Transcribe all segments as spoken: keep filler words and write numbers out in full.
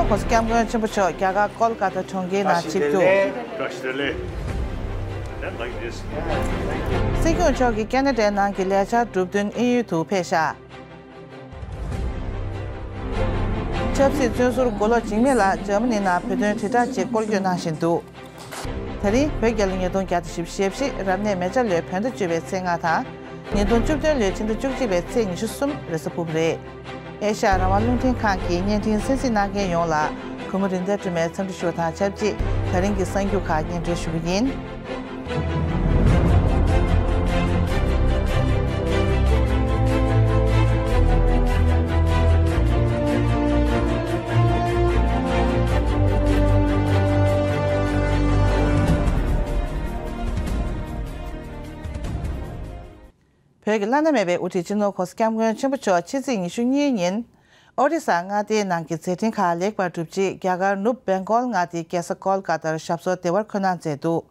༸གོང་ས་༸སྐྱབས་མགོན་ཆེན་པོ་མཆོག་རྒྱ་གར་ཀོལ་ཀ་ཏ་གྲོང་ཁྱེར་ནང་ཆིབས་བསྒྱུར། བཀྲ་ཤིས་བདེ་ལེགས། བཀྲ་ཤིས་བདེ་ལེགས། And then like this. སྲིད་སྐྱོང་མཆོག་གིས་ཁེ་ན་ཌའི་ནང་གི་ལས་འཆར་གྲུབ་དོན་དབྱིན་ཡུལ་དུ་ཕེབས་ཤག་ཆབ་སྲིད་བཙོན་ཟུར་མགོ་ལོག་འཇིགས་མེད་ལགས་འཇར་མ་ནི་ནང་བོད་དོན་དྲིལ་བསྒྲགས་ཅིག་སྐོར་སྐྱོད་གནང་བཞིན་འདུག་ད་རིང་བོད་རྒྱལ་ལོ་ཉིས་སྟོང་བརྒྱ་དང་བཞི་བཅུ་ཞེ་བཞི་རབ་གནས་མེ་བྱ་ལོའི་བོད་ཟླ་བཅུ་པའི་ཚེས་ལྔ་དང་། ཉིས་སྟོང་བཅུ་བདུན་ལོའི་ཕྱི་ཟླ་བཅུ་གཅིག་པའི་ཚེས་ཉི་ཤུ་གསུམ་རེས་གཟའ་ཕུར་བུ་རེད། ཨེ་ཤ་ཡ་རང་དབང་རླུང་འཕྲིན་ཁང་གི་བརྙན་འཕྲིན་གསན་གཟིགས་གནང་མཁན་ཡོངས་ལ་གུས་མོ་རིག་ལྡན་སྒྲོལ་མས་འཚམས་འདྲི་ཞུ་བ་དང་ཆབས་ཅིག་ད་རིང་གི་གསར་འགྱུར་ཁག་སྙན་སྒྲོན་ཞུ་གི་ཡིན། བོད་ཀྱི་བླ་ན་མེད་པའི་དབུ་ཁྲིད་སྤྱི་ནོར་༸གོང་ས་༸སྐྱབས་མགོན་ཆེན་པོ་མཆོག་ཕྱི་ཚེས་ཉི་ཤུ་གཉིས་ཉིན་ཨོ་རི་ས་མངའ་སྡེའི་ནང་གི་མཛད་འཕྲིན་ཁག་ལེགས་པར་གྲུབ་རྗེས་རྒྱ་གར་ནུབ་བེང་གོལ་མངའ་སྡེའི་རྒྱལ་ས་ཀོལ་ཀ་ཏར་ཞབས་སོར་བདེ་བར་འཁོད་གནང་མཛད་འདུག་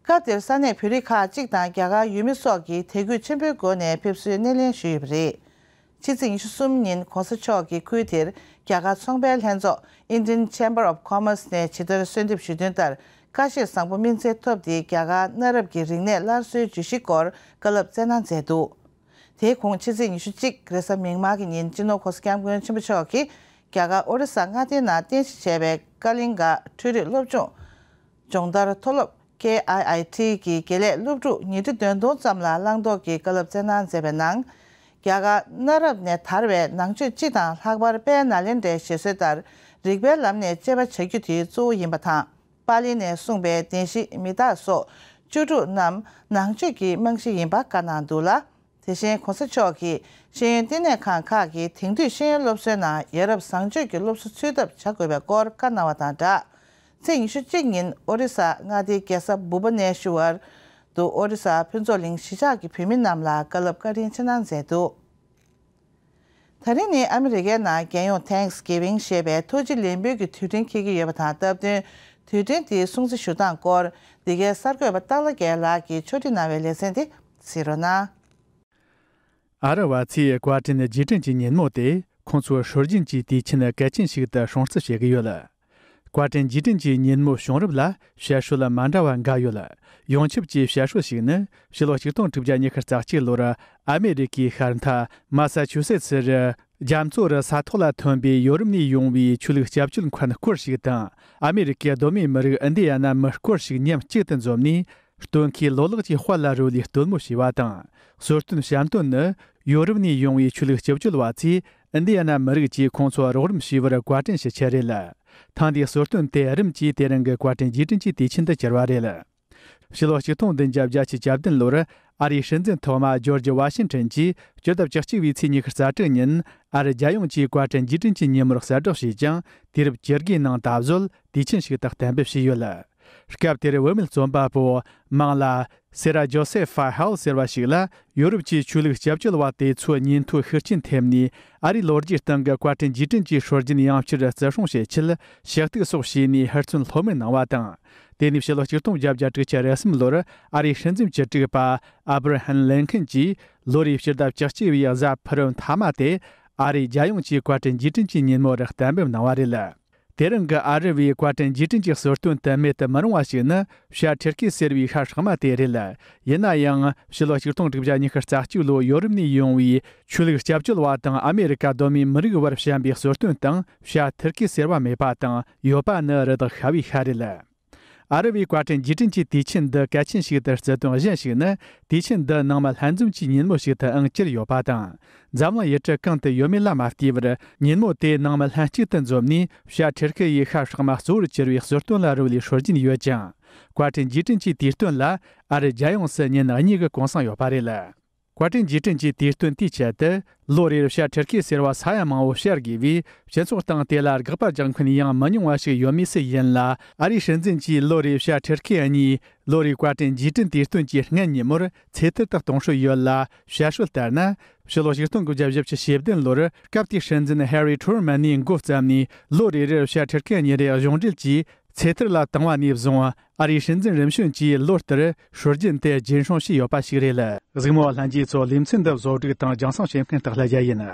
སྐབས་དེར་ས་གནས་བོད་རིགས་ཁག་ཅིག་དང་རྒྱ་གར་ཡུལ་མི་སོགས་ཀྱིས་དད་གུས་ཆེན་པོའི་སྒོ་ནས་ཕེབས་བསུའི་སྣེ་ལེན་ཞུས་ཡོད་པ་རེད། ཕྱི་ཚེས་ཉི་ཤུ་གསུམ་ཉིན་གོང་ས་མཆོག་གིས་ཁུལ་དེར་རྒྱ་གར་ཚོང་པའི་ལྷན་ཚོགས་Indian Chamber of Commerce ནས་ཇི་ལྟར་གསོལ་འདེབས་ཞུས་དོན་ལྟར་ཁ་བཤད་བཟང་པོ་སྨིན་སྩལ་ཐོབ་སྟེ་རྒྱ་གར་གནའ་རབས་ཀྱི་རིག་གནས་སླར་གསོའི་བརྗོད་གཞིའི་སྐོར་བཀའ་སློབ་སྩལ་གནང་མཛད་འདུག་དེའི་གོང་ཕྱི་ཚེས་ཉི་ཤུ་གཅིག་རེས་གཟའ་མིག་དམར་གྱི་ཉིན་སྤྱི་ནོར་༸གོང་ས་༸སྐྱབས་མགོན་ཆེན་པོ་མཆོག་གིས་རྒྱ་གར་ཨོ་རི་ས་མངའ་སྡེའི་ནང་རྟེན་གཞི་བྱས་པའི་ཀ་ལིང་ག་འཕྲུལ་རིག་སློབ་སྦྱོང་སྦྱོང་བརྡར་མཐོ་སློབ་K I I T གི་དགེ་ལས་སློབ་ཕྲུག་ཉིས་ཁྲི་བདུན་སྟོང་ཙམ་ལ་བླང་དོར་གྱི་བཀའ་སློབ་སྩལ་གནང་མཛད་པའི་ནང་། རྒྱ་གར་གནའ་རབས་ནས་དར་བའི་ནང་ཆོས་སྤྱི་དང་ལྷག་པར་དཔལ་ནཱ་ལེནྡྲའི་བཞེད་སྲོལ་ལྟར་རིག་པའི་ལམ་ནས་དཔྱད་པ་བྱ་རྒྱུ་དེ་གཙོ་བོ་ཡིན་པ་དང་། པཱ་ལི་ནས་གསུངས་པའི་བདེན་བཞི་མི་རྟག་སོགས་བཅུ་དྲུག་རྣམས་ནང་ཆོས་ཀྱི་རྨང་གཞི་ཡིན་པ་བཀའ་གནང་འདུག་ལ། དེ་བཞིན་གོང་ས་མཆོག་གིས་ཤེས་ཡོན་བསྟི་གནས་ཁང་ཁག་གིས་དེང་དུས་ཤེས་ཡོན་སློབ་གསོའི་ནང་ཡ་རབས་བཟང་སྤྱོད་ཀྱི་སློབ་གསོ་ཚུད་ཐབས་བྱ་དགོས་པའི་སྐོར་བཀའ་གནང་བ་དང་སྦྲགས། ཚེས་ཉི་ཤུ་གཅིག་ཉིན་ཨོ་རི་ས་མངའ་སྡེའི་རྒྱལ་ས་བྷུ་བ་ནེ་ཤུ་ཝར་དུ་ཨོ་རི་ས་ཕུན་ཚོགས་གླིང་གཞིས་ཆགས་ཀྱི་བོད་མི་རྣམས་ལ་བཀའ་སློབ་བཀའ་དྲིན་ཆེ་གནང་མཛད་འདུག་ད་རིང་ནི་ཨ་མི་རི་ཀའི་ནང་རྒྱལ་ཡོངས་Thanksgiving ཞེས་པའི་ཐུགས་རྗེ་ལེགས་འབུལ་གྱི་དུས་དྲན་འཁེལ་གྱི་ཡོད་པ་དང་སྟབས་བསྟུན། དུས་དྲན་དེའི་སྲུང་བརྩི་ཞུ་སྟངས་སྐོར་འདི་གའི་གསར་འགོད་པ་སྟག་ལྷ་རྒྱལ་ལགས་ཀྱིས་ཕྱོགས་སྒྲིག་གནང་བའི་ལེ་ཚན་དེ་གཟིགས་རོགས་གནང་། ཨ་རི་བ་ཚོས་བཀའ་དྲིན་རྗེས་དྲན་གྱི་ཉིན་མོ་དེ་ཁོང་ཚོའི་སྲོལ་རྒྱུན་གྱི་དུས་ཆེན་གལ་ཆེན་ཞིག་ཏུ་སྲུང་བརྩི་བྱེད་ཀྱི་ཡོད། བཀའ་དྲིན་རྗེས་དྲན་གྱི་ཉིན་མོའི་བྱུང་རབས་ལ་བཤད་སྲོལ་མ་འདྲ་བ་འགའ་ཡོད། ཡོངས་ཁྱབ་ཀྱི་བཤད་སྲོལ་ཞིག་ནི་ཕྱི་ལོ་ཆིག་སྟོང་དྲུག་བརྒྱ་ཉི་ཤུ་རྩ་གཅིག་ལོར་ཨ་མེ་རི་ཀའི་ཤར་མཐའ་མ་ས་ཆུ་སེ་ཚི་རུ་རྒྱ་མཚོ་རུ་ས་ཐོག་ལ་ཐོན་པའི་ཡོ་རོབ་ནས་ཡོང་བའི་ཆོས་ལུགས་སྐྱབས་བཅོལ་མཁན་སྐོར་ཞིག་དང་། ཨ་མེ་རི་ཀའི་གདོད་མའི་མི་རིགས་ཨིན་ཌི་ཡ་ན་མི་སྐོར་ཞིག་མཉམ་གཅིག་ཏུ་འཛོམས་ནས། སྟོན་ཁའི་ལོ་ལེགས་ཀྱི་དཔལ་ལ་རོལ་བའི་སྟོན་མོ་བྱས་པ་དང་། གསོལ་སྟོན་བཤམས་སྟོན་ནི་ཡོ་རོབ་ནས་ཡོང་བའི་ཆོས་ལུགས་སྐྱབས་བཅོལ་བ་ཚོས་ཨིན་ཌི་ཡ་ན་མི་རིགས་ཀྱིས་ཁོང་ཚོ་རོགས་རམ་བྱས་པར་བཀའ་དྲིན་ཞུ་ཆེད་རེད། ཐེངས་འདིའི་གསོལ་སྟོན་དེ་རིམ་གྱིས་དེ་རིང་གི་བཀའ་དྲིན་རྗེས་དྲན་གྱི་དུས་ཆེན་དུ་གྱུར་བ་རེད། ཕྱི་ལོ་ཆིག་སྟོང་བདུན་བརྒྱ་བརྒྱད་ཅུ་གྱ་བདུན་ལོར་ཨ་རིའི་སྲིད་འཛིན་ཐོག་མ་ཇོར་ཇི་ཝ་ཤིན་ཊོན་གྱིས་སྤྱི་ཟླ་བཅུ་གཅིག་པའི་ཚེས་ཉི་ཤུ་རྩ་དྲུག་ཉིན་ཨ་རི་རྒྱལ་ཡོངས་ཀྱི་བཀའ་དྲིན་རྗེས་དྲན་གྱི་ཉིན་མོར་གསལ་བསྒྲགས་བྱས་ཀྱང་། དུས་རབས་བཅོ་ལྔའི་ནང་ད་གཟོད་དུས་ཆེན་ཞིག་ཏུ་གཏན་འབེབས་བྱས་ཡོད། སྐབས་དེར་བུད་མེད་རྩོམ་པ་པོ་མང་ལ་སེ་ར་ཇོ་སེ་ཧྥ་ཧལ་ཟེར་བ་ཞིག་ལ། ཡོ་རོབ་ཀྱི་ཆོས་ལུགས་སྐྱབས་བཅོལ་བ་དེ་ཚོའི་ཉིན་ཐོའི་ཤུགས་རྐྱེན་ཐེབས་ནས། ཨ་རིའི་ལོ་རྒྱུས་སྟེང་གི་བཀའ་དྲིན་རྗེས་དྲན་གྱི་སྲོལ་རྒྱུན་ཡང་བསྐྱར་བརྩི་སྲུང་བྱེད་ཆེད་ཞུ་གཏུག་སོགས་བྱས་ནས་ཧུར་བརྩོན་ལྷོད་མེད་གནང་བ་དང་། དེ་ནས་ཕྱི་ལོ་ཆིག་སྟོང་བརྒྱད་བརྒྱ་དྲུག་ཅུ་རེ་གསུམ་ལོར་ཨ་རིའི་སྲིད་འཛིན་བཅུ་དྲུག་པ་ཨབ་ར་ཧམ་ལིན་ཁན་གྱིས་ལོ་རེའི་ཕྱི་ཟླ་བཅུ་གཅིག་པའི་གཟའ་ཕུར་བུ་མཐའ་མ་དེ་ཨ་རིའི་རྒྱལ་ཡོངས་ཀྱི་བཀའ་དྲིན་རྗེས་དྲན་གྱི་ཉིན་མོར་གཏན་འབེབས་གནང་བ་རེད། དེ་རིང་གི་ཨ་རི་བའི་བཀའ་དྲིན་རྗེས་དྲན་གྱི་གསོལ་སྟོན་དུ་མེད་དུ་མི་རུང་བ་ཞིག་ནི་བྱ་ཁྲི་ཁའི་ཟེར་བའི་ཤ་ཧྲག་མ་དེ་རེད། ཡིན་ན་ཡང་ཕྱི་ལོ་ཆིག་སྟོང་དྲུག་བརྒྱ་ཉི་ཤུ་རྩ་གཅིག་ལོའི་ཡོ་རོབ་ནས་ཡོང་བའི་ཆོས་ལུགས་སྐྱབས་བཅོལ་བ་དང་ཨ་མེ་རི་ཀ་གདོད་མའི་མི་རིགས་བར་བྱམས་པའི་གསོལ་སྟོན་སྟེང་བྱ་ཁྲི་ཁའི་ཟེར་བ་མེད་པ་དང་ཡོད་པ་ནི་རི་དྭགས་ཤྭ་བའི་ཤ་རེད། ཨ་རི་བའི་བཀའ་དྲིན་རྗེས་དྲན་གྱི་དུས་ཆེན་འདི་གལ་ཆེན་ཞིག་ཏུ་བརྩི་དོན་གཞན་ཞིག་ནི། དུས་ཆེན་འདི་ནང་མི་ལྷན་འཛོམས་ཀྱི་ཉིན་མོ་ཞིག་ཏུའང་གྱུར་ཡོད་པ་དང་། འཛམ་གླིང་ཡུལ་གྲུ་གང་དུ་ཡོད་མེད་ལ་མ་ལྟོས་པར། ཉིན་མོ་དེ་ནང་མི་ལྷན་གཅིག་ཏུ་འཛོམས་ནས། བྱ་ཁྲི་ཁའི་ཤ་ཧྲག་མ་གཙོ་བོར་གྱུར་བའི་གསོལ་སྟོན་ལ་རོལ་བའི་སྲོལ་རྒྱུན་ཡོད་ཅིང་། བཀའ་དྲིན་རྗེས་དྲན་གྱི་དུས་སྟོན་ལ། ཨ་རི་རྒྱལ་ཡོངས་སུ་ཉིན་གཉིས་ཀྱི་གུང་སེང་ཡོད་པ་རེད། བཀའ་དྲིན་རྗེས་དྲན་གྱི་དུས་སྟོན་དེའི་ཆེད་དུ། ལོ་རེར་བྱ་ཁྲི་ཁའི་ཟེར་བ་ས་ཡ་མང་བོ་བྱ་དགོས་པས། སྤྱི་ཚོགས་སྟེང་དེ་ལ་དགག་པ་རྒྱག་མཁན་ཡང་མི་ཉུང་བ་ཞིག་ཡོད་མུས་སུ་ཡིན་ལ། ཨ་རིའི་སྲིད་འཛིན་གྱིས་ལོ་རེའི་བྱ་ཁྲི་ཁའི་གཉིས། ལོ་རེའི་བཀའ་དྲིན་རྗེས་དྲན་དུས་སྟོན་གྱི་སྔན་ཉིན་མོར་ཚེས་ཐར་དུ་གཏོང་སྲོལ་ཡོད་ལ། བཤད་སྲོལ་ལྟར་ན། ཕྱི་ལོ་ཆིག་སྟོང་དགུ་བརྒྱ་བཞི་བཅུ་ཞེ་བདུན་ལོར་སྐབས་དེའི་སྲིད་འཛིན་ཧེ་རི་ཁྲོ་མན་ནས་འགོ་བརྩམས་ནས། ལོ་རེ་རེར་བྱ་ཁྲི་ཁའི་གཉིས་རེ་གཞུང་འབྲེལ་གྱིས་ཚེས་ཐར་ལ་བཏང་བ་ནས་བཟུང་། ཨ་རིའི་སྲིད་འཛིན་རིམ་བྱོན་གྱིས་ལོ་ལྟར་སྲོལ་རྒྱུན་དེ་རྒྱུན་སྲུང་བྱས་ཡོད་པ་ཞིག་རེད། གཟིགས་མོ་བ་ལྷན་རྒྱས་ཚོ། ལེ་ཚན་འདི་བཟོ་སྒྲིག་དང་རྒྱང་སྲིང་བྱེད་མཁན་སྟག་ལྷ་རྒྱལ་ཡིན།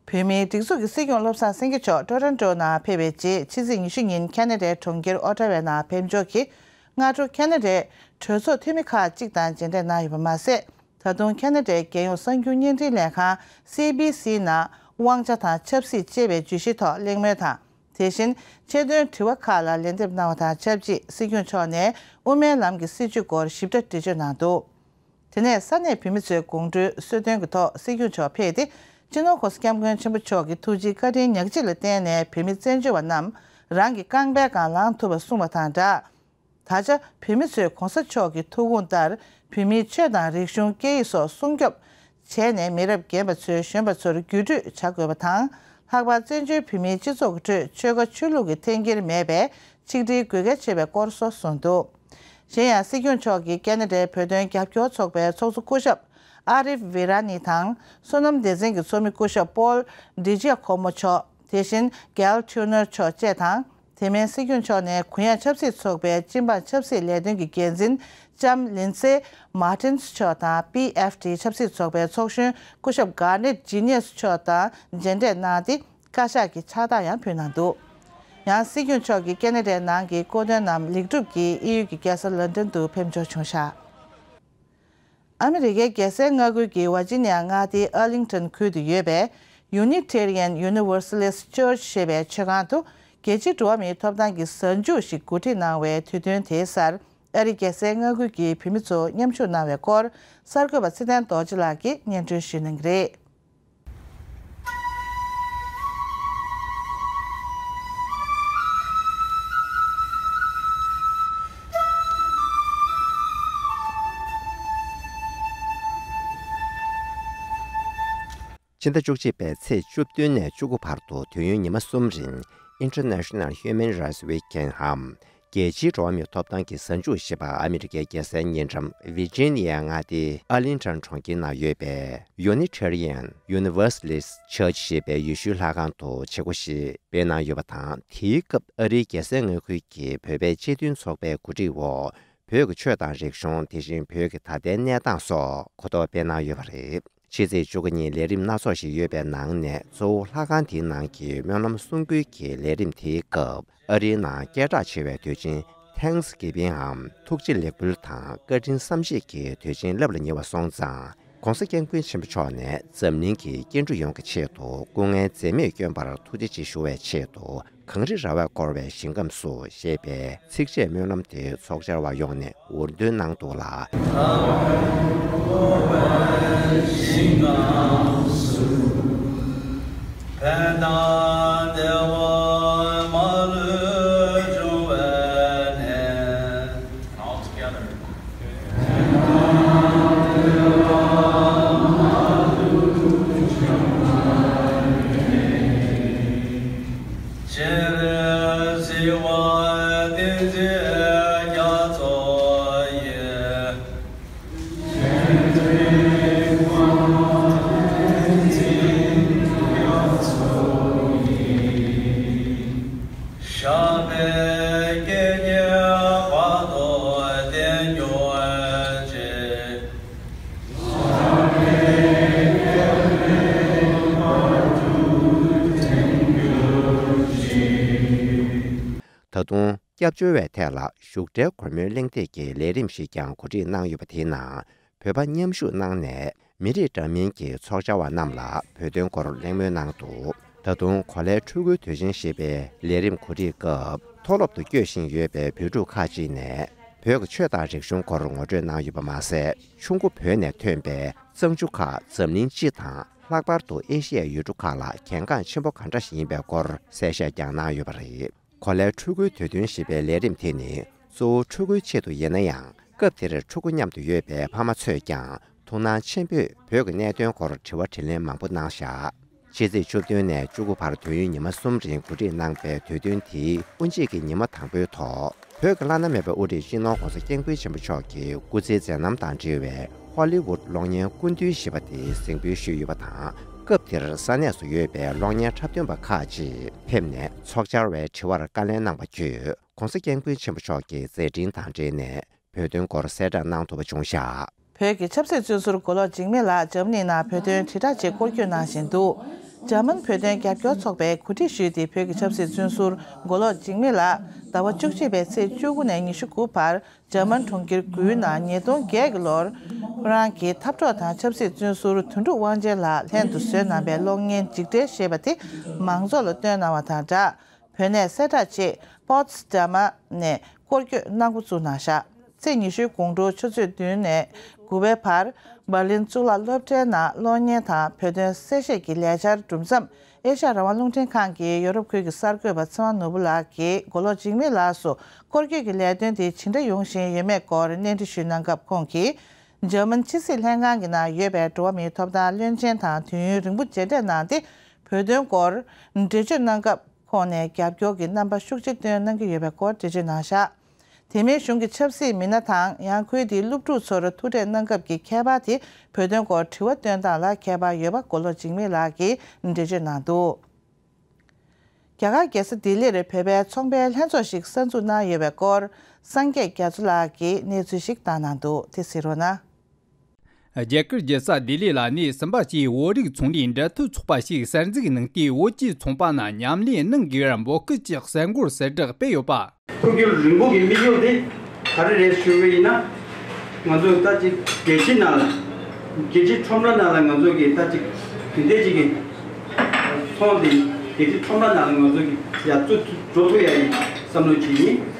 བོད་མིའི་སྒྲིག་འཛུགས་ཀྱི་སྲིད་སྐྱོང་བློ་བཟང་སེང་གེ་མཆོག་ཊོ་རོན་ཊོ་ནང་ཕེབས་པའི་རྗེས། ཕྱི་ཚེས་ཉི་ཤུ་ཉིན་ཁེ་ན་ཌའི་གྲོང་ཁྱེར་ཨོ་ཊ་ཝའི་ནང་ཕེབས་འབྱོར་གྱིས། སྔ་དྲོ་ཁེ་ན་ཌའི་གྲོས་ཚོགས་འཐུས་མི་ཁག་ཅིག་དང་མཇལ་འཕྲད་གནང་ཡོད་པ་མ་ཟད། ད་དུང་ཁེ་ན་ཌའི་རྒྱལ་ཡོངས་གསར་འགྱུར་བརྙན་འཕྲིན་ལས་ཁང་སི་ཨེ་བྷི་སི་ནང་དབང་ཆ་དང་ཆབ་སྲིད་ཅེས་པའི་བརྗོད་གཞིའི་ཐོག་གླེང་མོལ་དང་། དེ་བཞིན་ཆེད་དོན་དྲི་བ་ཁག་ལ་ལན་འདེབས་གནང་བ་དང་ཆབས་ཅིག་སྲིད་སྐྱོང་མཆོག་ནས་དབུ་མའི་ལམ་གྱི་སྲིད་བྱུས་སྐོར་ཞིབ་ཕྲ་འགྲེལ་བརྗོད་གནང་འདུག་དེ་ནས་ས་གནས་བོད་མི་ཚོའི་དགོང་དྲོའི་གསོལ་སྟོན་གྱི་ཐོག་སྲིད་སྐྱོང་མཆོག་ཕེབས་ཏེ། སྤྱི་ནོར་༸གོང་ས་༸སྐྱབས་མགོན་ཆེན་པོ་མཆོག་གི་ཐུགས་རྗེའི་བཀའ་དྲིན་ཉག་གཅིག་ལ་བརྟེན་ནས་བོད་མི་བཙན་བྱོལ་བ་རྣམས་རང་གི་རྐང་པའི་སྒང་ལངས་ཐུབ་པ་གསུངས་པ་དང་སྦྲགས། ད་ཆ་བོད་མི་ཚོས་༸གོང་ས་མཆོག་གི་ཐུགས་དགོངས་ལྟར་བོད་མིའི་ཆོས་དང་རིག་གཞུང་སྐད་ཡིག་སོགས་སྲུང་སྐྱོབ་བྱས་ནས། མི་རབས་རྒན་པ་ཚོས་གཞོན་པ་ཚོར་བརྒྱུད་སྤྲོད་བྱ་དགོས་པ་དང་། ལྷག་པར་བཙན་བྱོལ་བོད་མིའི་སྤྱི་ཚོགས་ཀྱི་ཁྲོད་ཆོལ་ཁ་ཆོས་ལུགས་ཀྱི་འཐེན་འཁྱེར་མེད་པའི་ཆིག་སྒྲིལ་དགོས་གལ་ཆེ་བའི་སྐོར་སོགས་གསུངས་འདུག་གཞན་ཡང་སྲིད་སྐྱོང་མཆོག་གིས་ཁེ་ན་ཌའི་བོད་དོན་རྒྱབ་སྐྱོར་ཚོགས་པའི་ཚོགས་གཙོ་སྐུ་ཞབས་ཨ་རིབ་ཝི་ར་ནི་དང་། བསོད་ནམས་སྡེ་ཚན་གྱི་ཚོགས་མི་སྐུ་ཞབས་པོལ་ཌི་ཇི་ཡ་ཁོ་མོ་མཆོག་དེ་བཞིན་གལ་ཐུ་ནར་མཆོག་བཅས་དང་། དེ་མིན་སྲིད་སྐྱོང་མཆོག་ནས་གུ་ཡངས་ཆབ་སྲིད་ཚོགས་པའི་སྤྱི་འབངས་ཆབ་སྲིད་ལས་དོན་གྱི་འགན་འཛིན་ལྕམ་ལིན་སེ་མར་ཏིན་སི་མཆོག་དང་། པི་ཨེཕ་ཊི་ཆབ་སྲིད་ཚོགས་པའི་ཚོགས་གཞོན་སྐུ་ཞབས་གྷར་ནེཊ་ཇི་ནི་ཡས་མཆོག་དང་མཇལ་འཕྲད་གནང་སྟེ། བཀའ་ཤག་གི་ཕྱག་རྟགས་ཡང་ཕུལ་གནང་འདུག་ཡང་སྲིད་སྐྱོང་མཆོག་གིས་ཁེ་ན་ཌའི་ནང་གི་སྐུ་མགྲོན་རྣམས་ལེགས་གྲུབ་ཀྱིས་དབྱིན་ཡུལ་གྱི་རྒྱལ་ས་ལོན་ཌོན་དུ་ཕེབས་འབྱོར་བྱུང་བཞག་ཨ་མི་རི་ཀའི་རྒྱལ་སའི་མངའ་ཁུལ་གྱི་ཝར་ཇི་ནི་ཡ་མངའ་སྡེའི་ཨར་ལིང་ཊོན་ཁུལ་དུ་ཡོད་པའི་Unitarian Universalist Church ཞེས་པའི་མཆོད་ཁང་དུ། རྒྱལ་སྤྱིའི་འགྲོ་བ་མིའི་ཐོབ་ཐང་གི་གཟའ་མཇུག་ཞིག་གོ་སྒྲིག་གནང་བའི་དུས་སྟོན་དེའི་སར། ཨ་རིའི་རྒྱལ་སའི་མངའ་ཁུལ་གྱི་བོད་མི་ཚོ་མཉམ་ཞུགས་གནང་བའི་སྐོར། གསར་འགོད་པ་ཚེ་བརྟན་རྡོ་རྗེ་ལགས་ཀྱིས་སྙན་སྒྲོན་ཞུ་གནང་གི་རེད། ཕྱི་ཟླ་བཅུ་གཅིག་པའི་ཚེས་བཅུ་བདུན་ནས་བཅུ་དགུ་བར་དུ་དུས་ཡུན་ཉི་མ་གསུམ་རིང་International Human Rights Weekend འམ། རྒྱལ་སྤྱིའི་འགྲོ་བ་མིའི་ཐོབ་ཐང་གི་གཟའ་མཇུག་ཞེས་པ་ཨ་མི་རི་ཀའི་རྒྱལ་སའི་ཉེ་འགྲམ་ཝི་ཇི་ནི་ཡའི་མངའ་སྡེའི་ཨར་ལིང་ཊོན་གྲོང་ཁྱེར་ནང་ཡོད་པའི་Unitarian Universalist Church ཞེས་པའི་ཡེ་ཤུའི་ལྷ་ཁང་དུ་བྱེད་སྒོ་ཞིག་སྤེལ་གནང་ཡོད་པ་དང་། དེའི་སྐབས་ཨ་རིའི་རྒྱལ་སའི་མངའ་ཁུལ་གྱི་བོད་པའི་སྤྱི་མཐུན་ཚོགས་པའི་གོ་སྒྲིག་འོག་བོད་ཀྱི་ཆོས་དང་རིག་གཞུང་། དེ་བཞིན་བོད་ཀྱི་ད་ལྟའི་གནས་སྟངས་སོགས་གོ་རྟོགས་སྤེལ་གནང་ཡོད་པ་རེད། ཕྱི་ཚེས་བཅུ་དགུ་ཉིན་ལས་རིམ་སྣ་ཚོགས་ཤིག་ཡོད་པའི་ནང་ནས། གཙོ་བོ་ལྷ་ཁང་དེའི་ནང་གི་སྨོན་ལམ་གསུང་འབུལ་གྱི་ལས་རིམ་དེའི་སྐབས། ཨ་རིའི་ནང་སྐད་གྲགས་ཆེ་བའི་དུས་ཆེན་Thanksgiving འམ། ཐུགས་རྗེ་ལེགས་འབུལ་དང་བཀའ་དྲིན་བསམ་ཤེས་ཀྱི་དུས་ཆེན་རླབས་ལ་ཉེ་བ་སོང་ཙང་། ྋགོང་ས་ྋསྐྱབས་མགོན་ཆེན་པོ་མཆོག་ནས་འཛམ་གླིང་གི་སྐྱེ་འགྲོ་ཡོངས་ཀྱི་ཆེད་དུ་སྐུ་ངལ་འཛེམས་མེད་བསྐྱོན་པར་ཐུགས་རྗེ་ཆེ་ཞུ་བའི་ཆེད་དུ། གངས་རི་ར་བས་བསྐོར་བའི་ཞིང་ཁམས་སུ་ཞེས་པའི་ཚིགས་བཅད་སྨོན་ལམ་དེ་ཚོགས་བཅར་བ་ཡོངས་ནས་འུར་འདོན་གནང་འདུག་ལ། All together. བཞག་པའི་སྐད་སྙན་བར་དུ་བརྟན་གྱུར་ཅིག་ད་དུང་སྐྱབས་བཅོལ་བའི་ཐད་ལ་བཞུགས་གྲལ་སྒོར་མོའི་གླེང་སྟེགས་ཀྱི་ལས་རིམ་ཞིག་ཀྱང་གོ་སྒྲིག་གནང་ཡོད་པ་དེའི་ནང་། བོད་པ་མཉམ་ཞུགས་གནང་ནས། མི་རིགས་འདྲ་མིན་གྱི་ཚོགས་བཅར་བ་རྣམས་ལ་བོད་དོན་སྐོར་གླེང་མོལ་གནང་འདུག་ད་དུང་གོ་ལའི་ཕྲུ་གུའི་དུས་ཆེན་ཞེས་པའི་ལས་རིམ་གོ་སྒྲིག་སྐབས། མཐོ་སློབ་ཏུ་སྐྱོད་བཞིན་ཡོད་པའི་བོད་ཕྲུག་ཁག་ཅིག་ནས། བོད་ཀྱི་ཆོས་དང་རིག་གཞུང་སྐོར་ངོ་སྤྲོད་གནང་ཡོད་པ་མ་ཟད། ཆུ་མགོ་བོད་ནས་ཐོན་པའི་གཙང་ཆུ་ཁག་འཛམ་གླིང་སྤྱི་དང་། ལྷག་པར་དུ་ཨེ་ཤི་ཡའི་ཡུལ་གྲུ་ཁག་ལ་གལ་འགངས་ཆེན་པོ་ག་འདྲ་ཞིག་ཡིན་པའི་སྐོར་གསལ་བཤད་ཀྱང་གནང་ཡོད་པ་རེད། གོ་ལའི་ཕྲུ་གུའི་དུས་སྟོན་ཞེས་པའི་ལས་རིམ་དེ་ནི། གཙོ་བོ་ཕྲུ་གུའི་ཆེད་དུ་ཡིན་ན་ཡང་། སྐབས་དེར་ཕྲུ་གུ་མཉམ་དུ་ཡོད་པའི་ཕ་མ་ཚོས་ཀྱང་ཐུགས་སྣང་ཆེན་པོས་བོད་ཀྱི་གནད་དོན་སྐོར་དྲི་བ་དྲིས་ལན་མང་པོ་གནང་བཞག་ཕྱི་ཚེས་བཅུ་བདུན་ནས་བཅུ་དགུ་བར་དུས་ཡུན་ཉི་མ་གསུམ་རིང་གོ་སྒྲིག་གནང་པའི་དུས་སྟོན་དེའི་དབུ་འབྱེད་ཀྱི་ཉི་མ་དང་པོའི་ཐོག་བོད་ཀྱི་བླ་ན་མེད་པའི་དབུ་ཁྲིད་སྤྱི་ནོར་ྋགོང་ས་ྋསྐྱབས་མགོན་ཆེན་པོ་མཆོག་གི་སྐུ་ཚེའི་མཛད་རྣམ་དང་འབྲེལ་བའི་ཧོ་ལི་ཝུད་གློག་བརྙན་སྐུ་མདུན་ཞེས་པ་དེ་གཟིགས་འབུལ་ཞུས་ཡོད་པ་དང་། སྐབས་དེར་ས་གནས་སུ་ཡོད་པའི་གློག་བརྙན་འཁྲབ་སྟོན་པ་ཁག་ཅིག་ཕེབས་ནས་ཚོགས་བཅར་བའི་དྲི་བར་བཀའ་ལན་གནང་བ་བརྒྱུད། ྋགོང་ས་ྋསྐྱབས་མགོན་ཆེན་པོ་མཆོག་གི་མཛད་འཕྲིན་དང་འབྲེལ་ནས་བོད་དོན་སྐོར་གསལ་བསྒྲགས་གནང་ཐུབ་པ་བྱུང་བཞག་བོད་ཀྱི་ཆབ་སྲིད་བཙོན་ཟུར་མགོ་ལོག་འཇིགས་མེད་ལགས་འཇར་མ་ནི་ནང་བོད་དོན་དྲིལ་བསྒྲགས་ཆེད་སྐོར་སྐྱོད་གནང་བཞིན་འདུག་འཇར་མན་བོད་དོན་རྒྱབ་སྐྱོར་ཚོགས་པས་གོ་སྒྲིག་ཞུས་ཏེ། བོད་ཀྱི་ཆབ་སྲིད་བཙོན་ཟུར་མགོ་ལོག་འཇིགས་མེད་ལགས་ཟླ་བ་བཅུ་གཅིག་པའི་ཚེས་བཅུ་དགུ་ནས་ཉི་ཤུ་དགུ་བར་འཇར་མན་གྲོང་ཁྱེར་དགུའི་ནང་ཉིས་སྟོང་བརྒྱད་ཀྱི་ལོར་ཁོ་རང་གི་འཐབ་གྲོགས་དང་ཆབ་སྲིད་བཙོན་ཟུར་དོན་གྲུབ་དབང་ཆེན་ལགས་ལྷན་དུ་བཟོས་གནང་པའི་གློག་བརྙན་འཇིགས་བྲལ་ཞེས་པ་དེ་མང་ཚོགས་ལ་སྟོན་གནང་བ་དང་སྦྲགས། བོད་ནས་གསལ་བསྒྲགས་ཆེད་པོ་ཏི་སི་ཌམ་ནས་སྐོར་སྐྱོད་གནང་འགོ་བཙུགས་གནང་བཞག་ཚེས་ཉི་ཤུའི་དགོང་དྲོ་ཆུ་ཚོད་བདུན་ནས་དགུ་པའི་བར་འབར་ལིན་གཙུག་ལག་སློབ་གྲྭའི་ནང་གློག་བརྙན་དང་བོད་དོན་གསལ་བཤད་ཀྱི་ལས་འཆར་གྲུབ་མཚམས། ཨེ་ཤ་ཡ་རང་དབང་རླུང་འཕྲིན་ཁང་གི་ཡོ་རོབ་ཁུལ་གྱི་གསར་འགོད་པ་ཚེ་དབང་ནོར་བུ་ལགས་ཀྱིས་མགོ་ལོག་འཇིགས་མེད་ལགས་སུ་སྐོར་སྐྱོད་ཀྱི་ལས་དོན་དེ་ཇི་འདྲ་ཡོང་བཞིན་ཡོད་མེད་སྐོར་གནས་འདྲི་ཞུས་གནང་སྐབས། ཁོང་གིས་འཇར་མན་ཕྱི་སྲིད་ལྷན་ཁང་གི་ནང་ཡོད་པའི་འགྲོ་བ་མིའི་ཐོབ་ཐང་བློན་ཆེན་དང་དུས་ཡུན་རིང་པོ་མཇལ་འཕྲད་གནང་སྟེ། བོད་དོན་སྐོར་འགྲེལ་བརྗོད་གནང་སྐབས། ཁོང་ནས་རྒྱབ་སྐྱོར་གྱི་རྣམ་པ་ཤུགས་ཆེ་སྟོན་གནང་གི་ཡོད་པའི་སྐོར་འགྲེལ་བརྗོད་གནང་བཞག་དེ་མིན་གཞུང་གི་ཆབ་སྲིད་མི་སྣ་དང་ཡང་ཁུལ་དེའི་སློབ་ཕྲུག་ཚོར་ཐུག་འཕྲད་གནང་སྐབས་ཀྱི་ཁྱད་པར་དེ་བོད་དོན་སྐོར་དྲི་བ་བཏོན་སྟངས་ལ་ཁྱད་པར་ཡོད་པ་མགོ་ལོག་འཇིགས་མེད་ལགས་ཀྱིས་འགྲེལ་བརྗོད་གནང་འདུག་རྒྱ་གར་རྒྱལ་ས་ལྡི་ལིར་བོད་པའི་ཚོང་པའི་ལྷན་ཚོགས་ཤིག་གསར་འཛུགས་གནང་ཡོད་པའི་སྐོར་སངས་རྒྱས་རྒྱ་མཚོ་ལགས་ཀྱིས་གནས་ཚུལ་ཞིག་བཏང་གནང་འདུག་དེ་གཟིགས་རོགས་གནང་། རྒྱ་གར་རྒྱལ་ས་ལྡི་ལི་ལ་གནས་གསུམ་པ་བཅས་བོད་རིགས་ཚོང་ལས་འབྲེལ་མཐུད་ཚོགས་པ་ཞིག་གསར་འཛུགས་གནང་སྟེ། བོད་ཀྱི་ཚོང་པ་རྣམས་ཉམས་ལེན་གནང་དགོས་པར་འབོད་སྐུལ་གྱི་གསར་འགོད་གསལ་བསྒྲགས་སྤེལ་ཡོད་པ། འཕོ་འགྱུར་རིང་པོ་གི་དམིགས་ཡུལ་དེ་ག་རེ་རེད་ཞུ་བ་ཡིན་ན། ང་ཚོ་ད་ཅིག་རྒྱལ་སྤྱི་ནང་ལ། རྒྱལ་སྤྱིའི་ཁྲོམ་ར་ནང་ལ་ང་ཚོ་གི་ད་ཅིག་དེ་འདྲས་ཅིག་གི་ཚོང་དེ་རྒྱལ་སྤྱིའི་ཁྲོམ་ར་ནང་ལ་ང་ཚོ་གི་ཡར་ཚུར་འགྲོ་ཐུབ་ཡ་ཡིན་བསམ་བློ་ཅིག་ཡིན།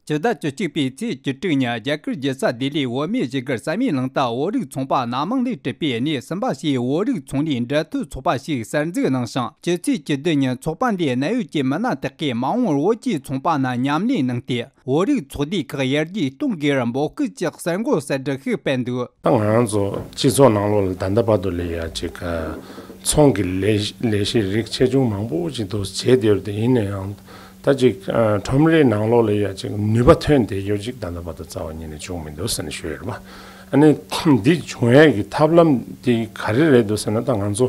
སྤྱི་ཟླ་བཅུ་གཅིག་པའི་ཚེས་བཅུ་དྲུག་ཉིན་རྒྱ་གར་རྒྱལ་ས་ལྡི་ལིའི་བོད་མིའི་བཞུགས་སྒར་བསམ་ཡས་གླིང་དུ་བོད་རིགས་ཚོང་པ་སྣ་མང་ལས་གྲུབ་པའི་གནས་གསུམ་པ་ཞེས་བོད་རིགས་ཚོང་ལས་འབྲེལ་མཐུད་ཚོགས་པ་ཞིག་གསར་འཛུགས་གནང་ཞིང་། སྤྱི་ཚེས་བཅུ་བདུན་ཉིན་ཚོགས་པ་འདིའི་གནད་ཡོད་ཀྱི་མི་སྣ་དག་གིས་མ་འོངས་བོད་ཀྱི་ཚོང་པ་རྣམས་ཉམས་ལེན་གནང་སྟེ། བོད་རིགས་ཚོགས་སྡེ་ཁག་ཡར་རྒྱས་གཏོང་དགོས་པར་འབོད་སྐུལ་གྱི་གསར་འགོད་གསལ་བསྒྲགས་ཤིག་སྤེལ་འདུག་ད་ང་རང་ཚོ་སྤྱི་ཚོགས་ནང་ལོགས་ལ་ད་ལྟ་བར་དུ་ལས་ཡ་ཅིག་ཚོང་གི་ལས་ལས་གཞི་རིགས་ཆེ་ཆུང་མང་པོ་ཅིག་འདུག་བྱས་བསྡད་ཡོད་དེ། ཡིན་ན་ཡང་ད་ཅིག་ཁྲོམ་རའི་ནང་ལོགས་ལ་ཡ་ཅིག་ནུས་པ་ཐོན་བསྡད་ཡོད་ཅིག་ད་ལྟ་བར་དུ་རྩ་བ་ཉིད་ནས་བྱུང་མི་འདུག་ཟེར་ནས་ཞུ་ཡོད་རེད་པ། ཨ་ནི་འདི་བྱུང་ཡས་ཀྱི་ཐབས་ལམ་འདི་ག་རེ་རེད་འདུག་ཟེར་ན། ད་ང་ཚོ་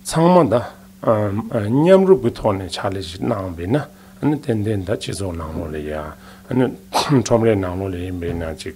ཚང་མ་ད་མཉམ་རུབ་ཀྱི་ཐོག་ནས་ཕྱག་ལས་ཅིག་གནང་བས་ན། ཨ་ནི་ཏན་ཏན་ད་སྤྱི་ཚོགས་ནང་ལོགས་ལ་ཡ། ཨ་ནི་ཁྲོམ་རའི་ནང་ལོགས་ལ་ཡིན་པས་ན་ཅིག་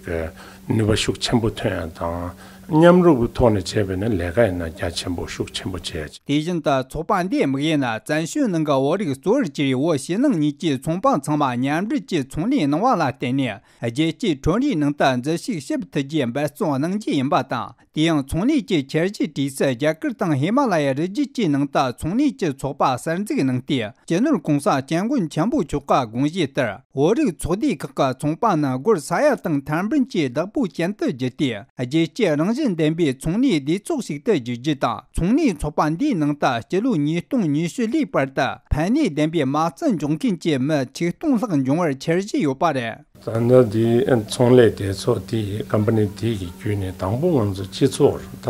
ནུས་པ་ཤུགས་ཆེན་པོ་ཐོན་ཡ་དང་། མཉམ་རུབ་ཀྱི་ཐོག་ནས་བྱས་པས་ན་ལས་ཀ་ཡིན་ན་རྒྱ་ཆེན་པོ་ཤུགས་ཆེན་པོ་བྱས་ཡ་ཅིག་དེ་བཞིན་དུ་ཚོགས་པ་འདིའི་དམིགས་ཡུལ་ནི་བཙན་བྱོལ་ནང་གི་བོད་རིགས་གཙོ་བོར་གྱུར་བའི་བོད་ཕྱི་ནང་གཉིས་ཀྱི་ཚོང་པ་ཚང་མ་མཉམ་འབྲེལ་གྱིས་ཚོང་ལས་གནང་བ་ལ་བརྟེན་ནས། རྒྱལ་སྤྱིའི་ཁྲོམ་རའི་ནང་དུ་འཛུལ་ཞུགས་བྱེད་ཐུབ་རྒྱུའི་འབད་བརྩོན་གནང་རྒྱུ་ཡིན་པ་དང་། དེ་ཡང་ཚོང་ལས་ཀྱི་ཁྱད་གཞི་གྲས་སུ་རྒྱ་གར་དང་ཧི་མ་ལ་ཡའི་རི་རྒྱུད་ཀྱི་ནང་དུ་ཚོང་ལས་ཀྱི་ཚོགས་པ་གསར་འཛུགས་གནང་སྟེ། སྤྱི་ནོར་གོང་ས་སྐྱབས་མགོན་ཆེན་པོ་མཆོག་གི་དགོངས་བཞེད་ལྟར། བོད་རིགས་ཚོགས་སྡེ་ཁག་གི་ཚོང་པ་རྣམས་སྒོར་ས་ཡ་དང་ཐེར་འབུམ་གྱི་བདག་པོ་ཅན་དུ་བརྒྱུད་དེ། རྒྱལ་སྤྱིའི་རང་བཞིན་ལྡན་པའི་ཚོང་ལས་སྡེ་ཚོགས་ཤིག་ཏུ་བསྒྱུར་རྒྱུ་དང་། ཚོང་ལས་ཚོགས་པ་འདིའི་ནང་དུ་སྤྱི་ལོ་ཉིས་སྟོང་ཉི་ཤུ་ལོའི་བར་དུ་ཕན་ནུས་ལྡན་པའི་མ་རྩ་འཇོག་མཁན་གྱི་མི་ཆིག་སྟོང་ལྷག་འབྱུང་བར་འཆར་གཞི་ཡོད་པ་རེད། ད་ལྟ་འདི་ཚོང་ལས་སྡེ་ཚོགས་དེ་ཀམ་པ་ནི་དེ་གི་བརྒྱུད་ནས་དང་པོ་ང་ཚོ་སྤྱི་ཚོགས་ད་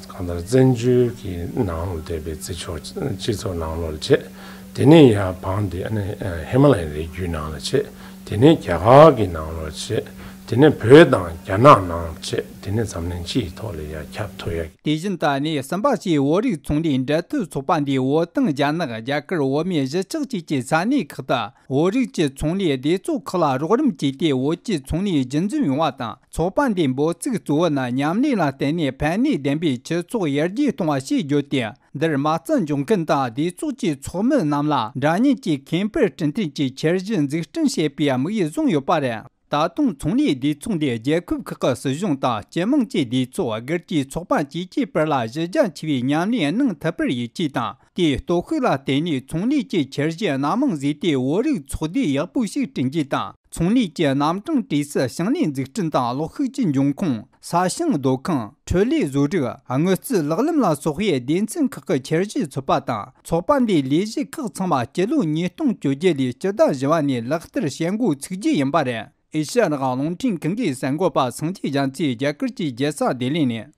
གང་ལྟར་བཙན་བྱོལ་གྱི་ནང་ལ་བསྡད་པའི་སྤྱི་ཚོགས་སྤྱི་ཚོགས་ནང་ལོགས་ལ་བྱས། དེ་ནས་ཡར་བང་སྟེ་ཨ་ནི་ཧི་མ་ལ་ཡའི་རི་རྒྱུད་ནང་ལ་བྱས། དེ་ནས་རྒྱ་གར་གྱི་ནང་ལོགས་བྱས། དེ་ནས་བོད་དང་རྒྱ་ནག་ནང་བྱས། དེ་ནས་འཛམ་གླིང་སྤྱིའི་ཐོག་ལ་ཡར་ཁྱབ་ཐུབ་ཡ། དེ་བཞིན་ད་ནས་གསུམ་པ་ཞེས་བོད་རིགས་ཚོང་ལས་འབྲེལ་མཐུད་ཚོགས་པ་འདིས་བོད་དང་རྒྱ་ནག་རྒྱ་གར་བོད་མིའི་གཞིས་ཆགས་བཅས་ཀྱི་ས་གནས་ཁག་ཏུ། བོད་རིགས་ཀྱི་ཚོང་ལས་སྡེ་ཚོགས་ཁག་ལ་རོགས་རམ་བྱས་ཏེ། བོད་ཀྱི་ཚོང་ལས་རྒྱུན་འཛིན་ཡོང་བ་དང་། ཚོགས་པ་འདིའི་འབོད་ཚིག་གཙོ་བོ་ནི་མཉམ་ལས་ལ་བརྟེན་ནས་ཕན་ནུས་ལྡན་པའི་སྤྱི་ཚོགས་ཡར་རྒྱས་གཏོང་བ་ཞེས་བརྗོད་དེ། འདིར་མ་རྩ་འཇོག་མཁན་དང་སྡེ་ཚོགས་ཀྱི་ཚོགས་མི་རྣམས་ལ་འདྲ་མཉམ་གྱི་ཁེ་ཕན་སྐྲུན་མཁན་གྱི་འཆར་གཞི་འཛུགས་སྐྲུན་བྱེད་པའི་དམིགས་ཡུལ་བཟུང་ཡོད་པ་རེད། ད་དུང་ཚོང་ལས་སྡེ་ཚོགས་འདིས་རྒྱལ་ཁབ་ཁག་གི་སྲིད་གཞུང་དང་སྤྱི་དམངས་ཀྱི་སྡེ་ཚོགས། སྒེར་གྱི་ཚོགས་པ་བཅས་ཀྱི་བར་ལ་གཞི་རྒྱ་ཆེ་བའི་མཉམ་ལས་གནང་ཐུབ་པར་ཡིད་ཆེས་དང་། དེའི་སྟོབས་ཤུགས་ལ་བརྟེན་ནས་ཚོང་ལས་ཀྱི་འཆར་གཞི་སྣ་མང་བཟོས་ཏེ། བོད་རིགས་ཚོགས་སྡེ་ཡག་པོ་ཞིག་བསྐྲུན་རྒྱུ་དང་། ཚོང་ལས་ཀྱི་རྣམ་གྲངས་གྲས་སུ་ཞིང་ལས་འཛུགས་སྐྲུན་དང་གློག་ཤུགས་ཀྱི་འབྱུང་ཁུངས། ས་ཞིང་སྡོད་ཁང་། འཕྲུལ་ལས་བཟོ་རིགས། དངུལ་རྩིས་ལག་ལེན་ལ་སོགས་པའི་སྡེ་ཚན་ཁག་གི་འཆར་གཞི་ཚུད་པ་དང་། ཚོགས་པ་འདིའི་ལས་གཞི་ཁག་ཚང་མ་སྤྱི་ལོ་ཉིས་སྟོང་བཅོ་བརྒྱད་ལོའི་སྤྱི་ཟླ་བཞི་པ་ནས་ལག་བསྟར་བྱེད་འགོ་ཚུགས་རྒྱུ་ཡིན་པ་རེད། ཨེ་ཤ་ཡ་རང་དབང་རླུང་འཕྲིན་ཁང་གི་གསར་འགོད་པ་སངས་རྒྱས་རྒྱ་མཚོས་རྒྱ་གར་གྱི་རྒྱལ་ས་ལྡི་ལི་ནས།